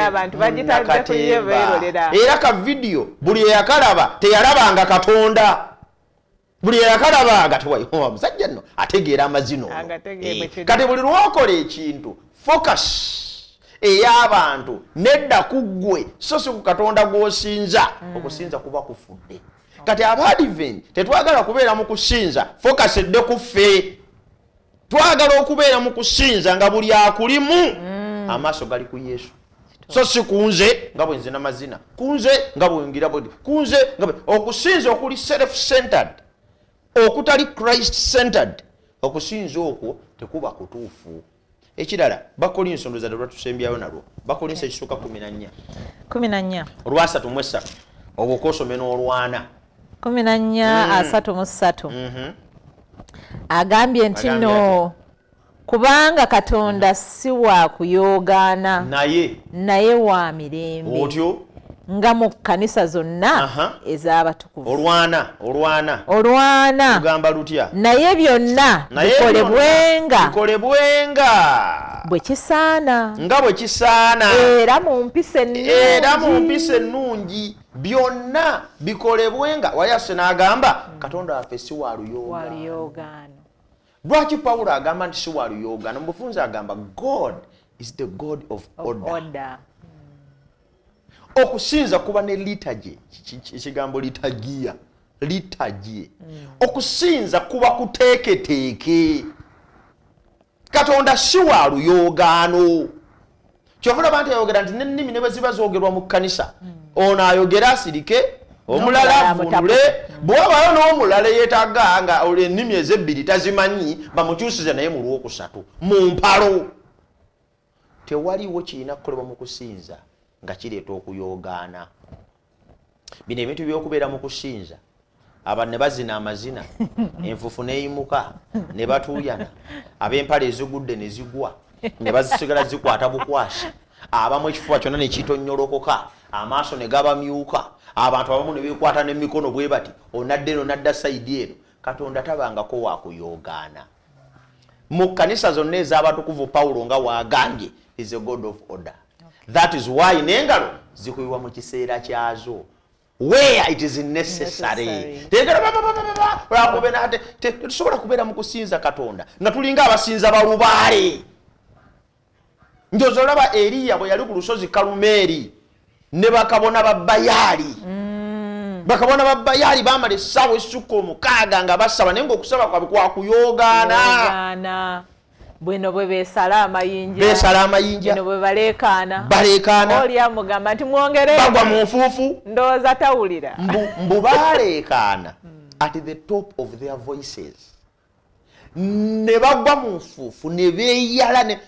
era ka vidiyo buli eyakalaba teyalabanga Katonda, buli eyakalabanga omusajja nno ategeera amazina ono. Kati buli lw'okola ekintu focus ey'abantu nedda ku ggwe so si ku Katonda gw'osinza. Okusinza kuba kufudde. Kati Abadvent tetwagala kubeera mu kusinza focus edde ku ffe. Twagala okubeera mu kusinza nga buli akulimu amaaso gali ku Yesu, so si kunze nga bwe nzina mazina, kunze nga bwe ngira bwe kunze nga okusinza okuli self-centered, okutali Christ-centered, okusinza okwo tekuba kutuufu. Ekirala Bakolinso ndowooza lwatusembyayo nalwo. Bakolinso ekisooka 14. 14. Olwa 33 obwo kw'osome n'olwana. 14 33. Agambye nti no kubanga Katonda si wa kuyoogaana naye wa mirembe. Otyo nga mu kkanisa zonna ez'abatukuvu. Olwana olwana olwana tugamba lutya? Naye byonna bikolebwenga bikolebwenga bwe kisaana, nga bwe kisaana, era mu mpisa ennungi, era mu mpisa ennungi. Byonna bikolebwenga wayase n'agamba Katonda waffe si wa luyogaano. Lwaki Pawulo agamba nti si wa luyogaano? Mu bufunze agamba God is the God of order. Okusinza kuba ne liturgy, ekigambo litagiya, liturgy. Okusinza kuba kuteeketeeke. Katonda si wa luyogaano. Kyova olaba nti ayogera nti n'ennimi ne bwe ziba zoogerwa mu kkanisa, ono ayogera asirike, omulala avunule, bw'obayo n'omulala yeetaaga nga ennimi ezebbiri tazimanyi, bamukyusize naye mu lwokusatu mu mpalo. Tewaliwo kirina kukolebwa mu kusinza nga kireeta okuyoogaana. Bino ebintu by'okubeera mu kusinza, abantu ne bazina amazina, enfuufu n'eyimuka, ne batuuyana, ab'empale ezigudde ne zigwa, ne bazisigala zikwata bukwasi, abamu ekifuba kyonna ne kitonnyolokoka, amaaso ne gabamyuka, abantu abamu ne beekwata n'emikono bwe bati, onadda eno nadda sayidi eno. Katonda tabangako wa kuyoogaana. Mu kkanisa zonna ez'abatukuvu Pawulo nga waagambye is a God of order. That is why n'engalo zikubibwa mu kiseera kyazo. Where it is necessary. Tetusobola kubeera mu kusinza Katonda nga tulinga abasinza balubaale. Njozi olaba Eriya bwe yali ku lusozi Kalumeeri ne bakabona ba Bayaali. Bakabona ba Bayaali baamala essaawa esukka 6 nga basaba, naye ng'okusaba kwabwe kwa kuyoogaana. Bwino bwe beesala amayinja, beesala amayinja, bwino bwe baleekaana, baleekaana, oli amugamba nti mwongere, bagwa mu nfuufu, ndowooza tawulira. Mbu baleekaana at the top of their voices, ne bagwa mu nfuufu, ne beeyala, ne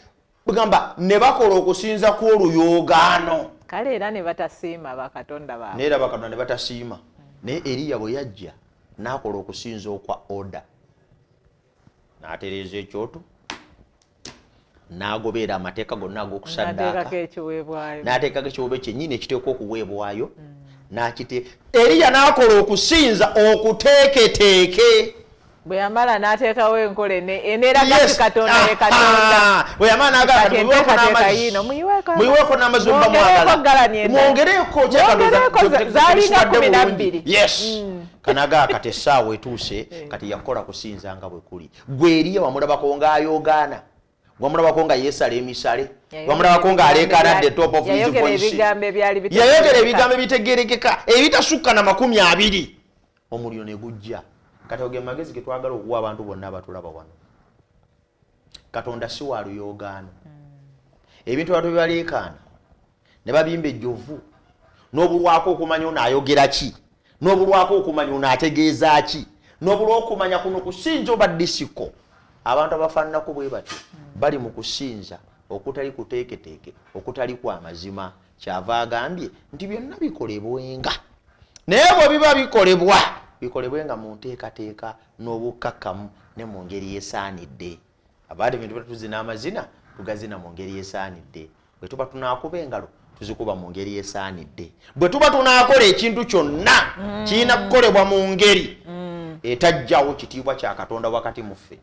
bagamba ne bakola okusinza kw'oluyoogaano. Kale era ne batasiima bakatonda baabwe, neera bakatonda ne batasiima. Naye Eriya bwe yajja n'akola okusinza okwa order, n'atereeza ekyoto, n'agobeera amateeka gonna ag'okusaddaaka, n'ateekako ekiweebwayo kyennyini ekiteekwa okuweebwayo, n'akite. Eriya n'akola okusinza okuteeketeeke. Bwe yamala n'ateekawo enkola eneeraga nti Katonda ye Katonda. Bwe yamala n'agamba muyiweeko n'amazzi muba mwagala, mwongereeko zaalinga 12. Yes. Kanaga kati essaawa etuuse, kati yakola kusinza nga bwe kuli. Gwe Eriya wamulabako ng'ayoogaana, wamulabako nga yeesala emisale, wamulabako ng'aleekaana at the top of his voice. Yayogera ebigambo ebitegeerekeka ebitasukka na 20, omuliro ne gujja. Kati oge magezi ge twagala okuwa abantu bonna abatulaba wano. Katonda si wa luyoogaano. Ebintu abantu bye baleekaana ne babimba ejjovu, n'obulwako okumanya ono ayogera ki, n'obulwako okumanya ono ategeeza ki, n'obulwa okumanya kuno kusinza oba disiko. Abantu abafaananako bwe batyo bali mu kusinza okutali kuteeketeeke, okutali kwa mazima. Kyava agambye nti byonna bikolebwenga, naye bwe biba bikolebwa, bikolebwenga mu nteekateeka n'obukkakkamu ne mu ngeri esaanidde. Abaade bintu tuzina amazina, tugazina mu ngeri esaanidde. Bwe tuba tunaakuba engalo, tuzikuba mu ngeri esaanidde. Bwe tuba tunaakola ekintu kyonna, kirina kukolebwa mu ngeri etajjawo kitiibwa kya Katonda wakati mu ffe,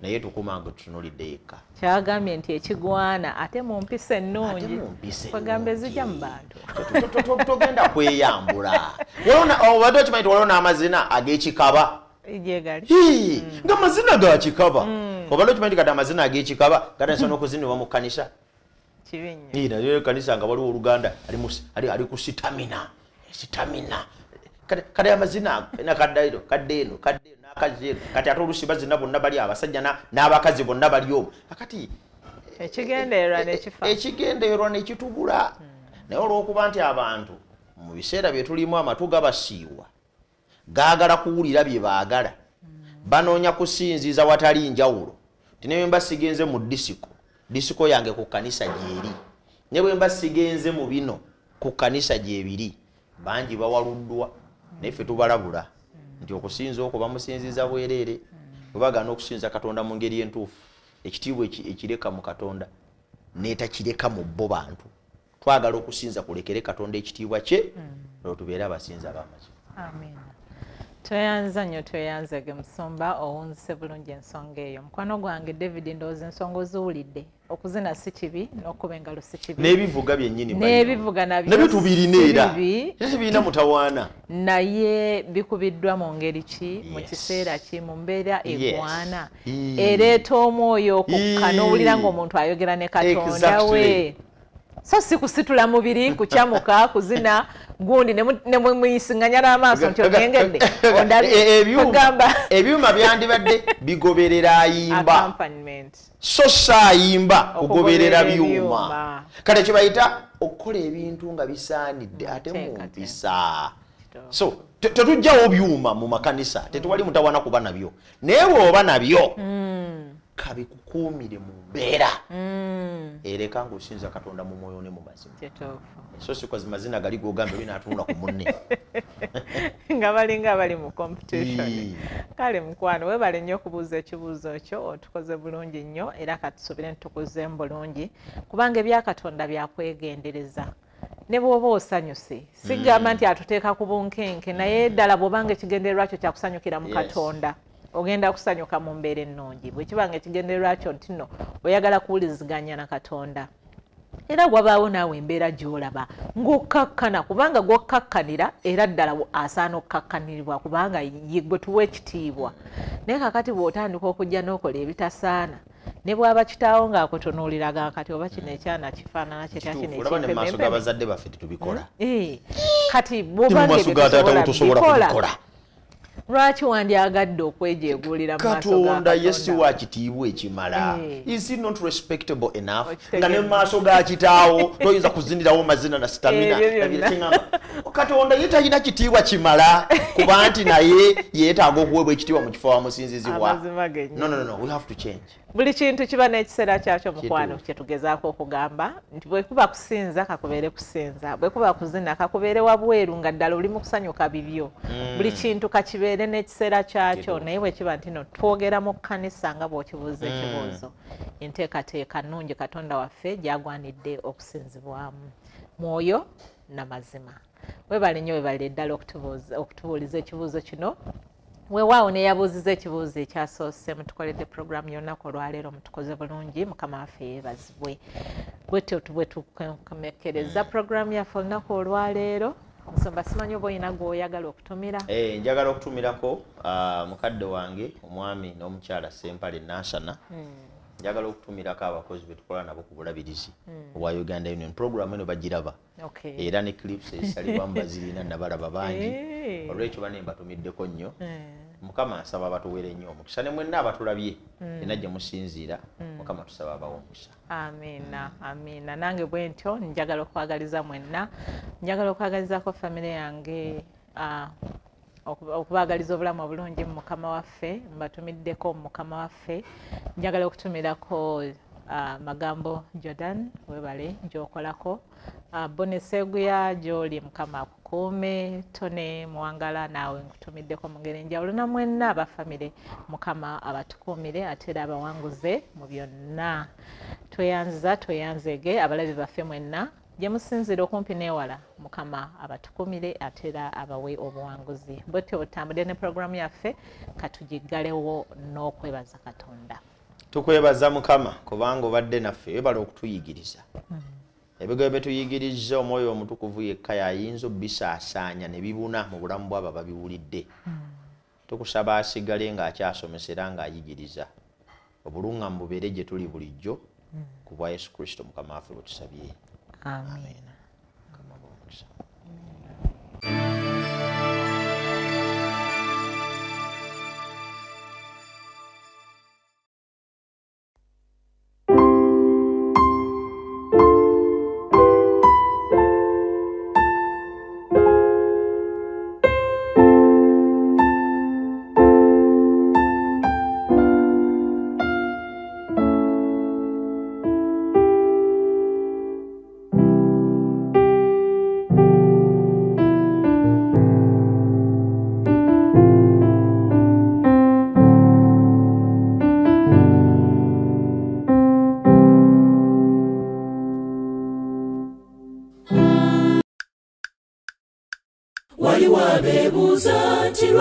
naye tukuma nga tutunuulidde yekka. Kyagambye nti ekigwana ate mu mpisa ennungi, kwegamba ezijja mu bantu. Togenda kweyambula. Obadde okimanyi nti waliwo n'amazina ag'ekikaba? Nga mazina ga kikaba. Obadde okimanyi nti kati amazina ag'ekikaba gatandise n'okuzinibwa mu kkanisa? Naye ekkanisa nga waliwo oluganda ali ku sitamina, sitamina. Kati amazina nakadda kadda eno kadda eno n'akazzi eno, kati ate oluusi bazina bonna bali abasajja n'abakazi bonna bali omwo. Akati ekigendererwa nekifa, ekigendererwa nekitubula. Naye olw'okuba nti abantu mu biseera bye tulimu amatu gabasiiwa, gaagala kuwulira bye baagala, banoonya kusinziza watali njawulo. Nti ne bwe mba sigenze mu disiko, disiko yange ku kkanisa gy'eri, ne bwe mba sigenze mu bino ku kkanisa gy'ebiri. Bangi bawaluddwa, naye ffe tubalabula nti okusinza okwo bamusinziza bwereere. Bwe bagaana okusinza Katonda mu ngeri entuufu, ekitiibwa ekireka mu Katonda n'etakireka mu bo bantu. Twagala okusinza kulekere Katonda ekitiibwa kye, olwo tubeere abasinza ab'amazima. Amiina. Tweyanza nnyo, tweyanzege musumba, owunzise bulungi ensonga eyo. Mukwano gwange David, ndowooza ensonga oziwulidde. Okuzina si kibi, n'okuba engalo si kibi, n'ebivuga byennyini, n'ebivuga nabyo nabyo tubirina, era tebirina mutawaana, naye bikubiddwa mu ngeri ki, mu kiseera ki, mu mbeera egwana ereeta omwoyo okukka n'owulira ng'omuntu ayogera ne Katonda we. So si kusitula mubiri, kukyamuka, kuzina gundi ne muyisinganya n'amaaso nti onengedde. Ebyuma byandibadde bigoberera ayimba, so saayimba kugoberera byuma. Kale kyebayita okukola ebintu nga bisaanidde ate mu mpisa. So tetujjawo byuma mu makanisa, tetuwali mutawana kuba nabyo, naye bw'oba nabyo kabikukuumire mu mbeera ereka ng'osinza Katonda mu mwoyo ne mu mazima. So si kwa mazina gali g'ogamba binatunula ku munne nga balinga abali mu competition. Kale mukwano, webale nnyo okubuuza ekibuuzo kyo, otukoze bulungi nnyo, era katusuubire nti tukuzeemu bulungi, kubanga ebya Katonda byakwegendereza. Ne bw'oba osanyuse, sigamba nti atuteeka ku bunkenke, naye ddala bw'obanga ekigendererwa kyo kyakusanyukira mu Katonda, ogenda kusanyuka mu mbeera ennungi. Bwe kibanga ekigendererwa kyo nti nno oyagala kuwuliziganya na Katonda, era wabaawo naawe embeera gy'olaba ng'okkakkana, kubanga gw'okkakkanira era ddala asaana okkakkaniribwa, kubanga ye gwe tuwa ekitiibwa. Naye kakati bw'otandika okujja n'okola ebitasaana, ne bw'aba kitaawo ng'akutunuuliraga kati oba kino ekyana kifaanana kitya, kino Olaba ne maaso g'abazadde baffe tetubikola. Kati bw'obanga maaso ga taata wo tosobola kubikola, lwaki wandyagadde okwejeeguulira mu maaso ga Katonda? Ye si wa kitiibwa ekimala? Is he not respectable enough nga ne mu maaso ga kitaawo toyinza kuzinirawo mazina na stamina? Katonda ye talina kitiibwa kimala kuba nti naye yeetaaga okuweebwa ekitiibwa mu kifo awamusinzizibwa? No, no, no, we have to change. Buli kintu kiba n'ekiseera kyakyo, mukwano. Kyetugezaako okugamba nti bwe kuba kusinza, kakubeere kusinza, bwe kuba kuzina, kakubeere wabweru nga ddala oli mu kusanyuka bibyo. Buli kintu kakibeere n'ekiseera kyakyo. Naye bwe kiba nti no twogera mu kkanisa nga bw'okibuuza ekibuuzo, enteekateeka nnungi Katonda waffe gyagwanidde okusinzibwamu mwoyo namazima. Webale nnyo, webale ddala okutubuuliza ekibuuzo kino. Weewaawo neyabuuziza ekibuuzo ekyasoose, mutukoledde puroguramu y'olunaku olwaleero, mutukoze bulungi, Mukama waffe yeebazibwe. Bwetyo bwe tukomekereza puroguramu yaffe olunaku olwaleero. Musumba, simanyi oba oyina gw'oyagala okutumira? Njagala okutumirako mukadde wange omwami n'omukyala Sempale Nansana. Njagala okutumirako abakozi betukola nabo ku bulabirizi obwa Uganda Union. Program eno bagiraba era ne clips ezisalibwamu bazirina, nabalaba bangi. Olwekyo bane mbatumiddeko nnyo. Mukama nsaba abatuwere nnyo omukisa, ne mwenna abatulabye ena gye musinziira, Mukama tusaba abawe omukisa. Amiina, amiina. Nange bwe ntyo njagala okwagaliza mwenna, njagala okwagalizako famire yange, okubaagaliza obulamu obulungi mu Mukama waffe. Mbatumiddeko mu Mukama waffe. Njagala okutumirako Magambo Jordan, webale gyokolako. Bone Seguya, gyoli Mukama akukuume. Tone Muwangala, naawe nkutumiddeko mu ngeri enjawulo, namwenna abafamire, Mukama abatukuumire ate era abawanguze mu byonna. Tweyanziza, tweyanzege abalabi baffe mwenna gye musinziira okumpi n'ewala, Mukama abatukumire ate era abawe obuwanguzi. Bwetyo butambudde ne puroguramu yaffe, katugiggalewo n'okwebaza Katonda. Tukwebaza Mukama kubanga obadde naffe, webala okutuyigiriza. Ebigambo byetuyigiriza, Omwoyo Omutukuvu yekka yayinza obisaasaanya ne bibuna mu bulamu bwabo ababiwulidde. Tukusaba asigale ng'akyasomesa era ng'ayigiriza, obuluŋŋamu bubeere gye tuli bulijjo, ku bwa Yesu Kristo Mukama waffe bwe tusabye. Amiina. Mukama abawe omukisa.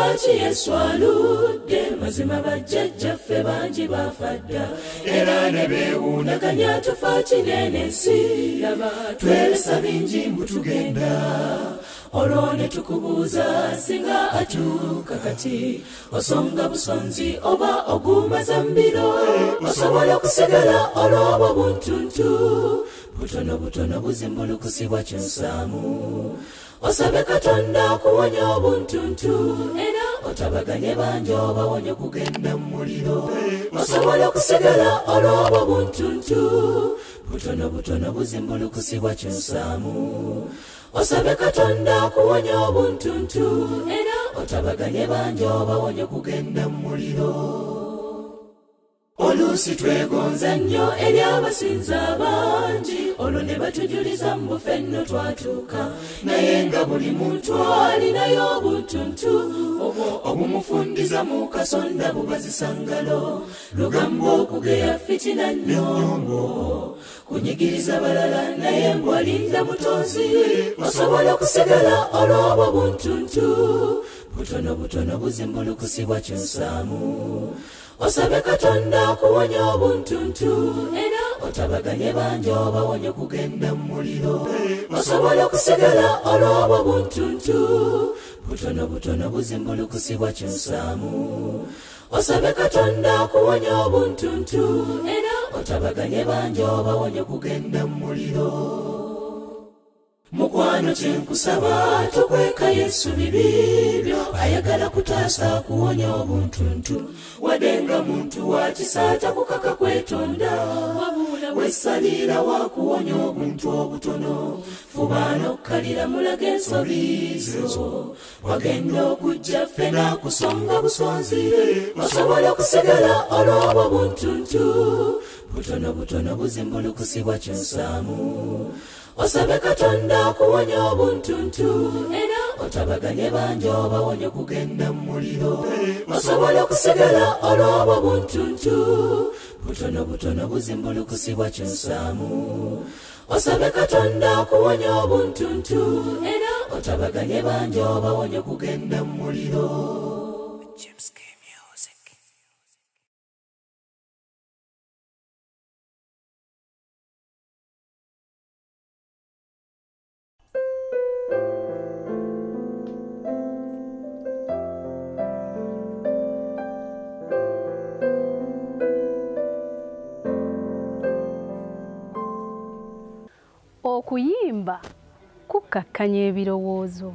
Lwaki Yesu aludde? Mazima bajjajjaffe bangi bafa dda, era ne beewuunaganya tufa kinene ensi. Laba tweresa bingi mbu tugenda, olwo ne tukubuuza singa atuuka kati. Osonga busonzi oba ogumaza mbiro, osobola okusigala olw'obwo buntuntu butono butono buzimbulukusibwa kyonsaamu. Osabe Katonda akuwonya obuntuntu, era otabaganye bangi obawonye kugenda mu muliro. Osobola okusigala olw'obwo buntuntu butono butono buzimbulukusibwa kyonsaamu. Osabe Katonda akuwonya obuntuntu, era otabaganye bangi obawonye kugenda mu muliro. Oluusi twegonza nnyo eri abasinza bangi, olwo ne batujuliza mbu ffenno twatuuka, naye nga buli muntu alinayo obuntuntu obwo obumufundiza mu kasonda bubazisa ngalo. Lugambo okugeya fitina nnyongo, kunyigiriza balala naye mbu alinda mutonzi. Osobola okusigala olw'obwo buntuntu butono butono buzimbulukusibwa kyonsaamu. Osabe Katonda akuwonya obuntuntu, era otabaganye bangi obawonye kugenda mu muliro. Osobola okusigala olw'obwo buntuntu butono butono buzimbulukusibwa kyonsaamu. Osabe Katonda akuwonya obuntuntu, era otabaganye bangi obawonye kugenda mu muliro. Mukwano kyenkusaba tokweka Yesu bibibyo, ayagala kutaasa kuwonya obuntuntu. Wadde nga muntu wa kisa takukaka kwetonda, wabula wesalira wakuwonya obuntu obutono. Fuba n'okkalira mulaga ensobi zo, wagenda okujja ffenna kusonga busonzi. Osobola okusigala olw'obwo buntuntu butono butono buzimbulukusibwa kyonsaamu. Osabe Katonda akuwonya obuntuntu, era otabaganye bangi obawonye kugenda mu muliro. Osobola okusigala olw'obwo buntuntu butono butono buzimbulukusibwa kyonsaamu. Osabe Katonda akuwonya obuntuntu, era otabaganye bangi obawonye kugenda mu muliro. James K Music. Okuyimba kukkakkanya ebirowoozo.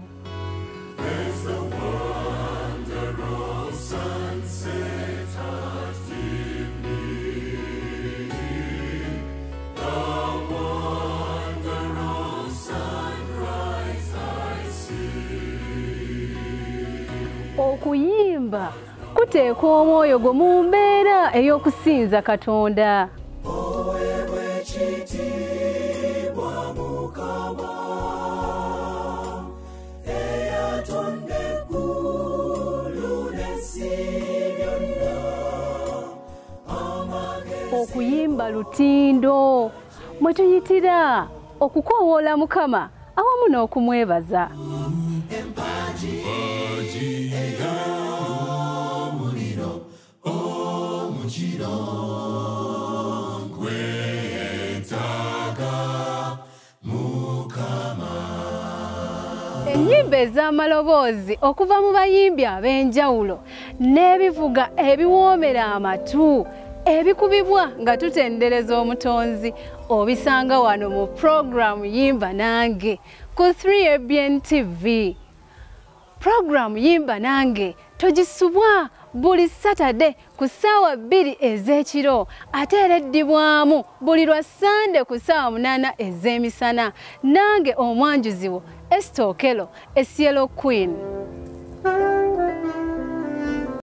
Okuyimba kuteeka omwoyo gwo mu mbeera ey'okusinza Katonda. Okuyimba lutindo mwe tuyitira okukoowoola Mukama awamu n'okumwebaza. Ennyimba ez'amaloboozi okuva mu bayimbi ab'enjawulo n'ebivuga ebiwoomera amatu ebikubibwa nga tutendereza omutonzi obisanga wano mu pulogulaamu Yimba Nange ku 3ABN TV. Pulogulaamu Yimba Nange togisubwa buli Saturday ku ssaawa 2 ez'ekiro ate era eddibwamu buli lwa Sande ku ssaawa 8 ez'emisana. Nange omwanjuzi wo Esther Okello, Esielo Queen.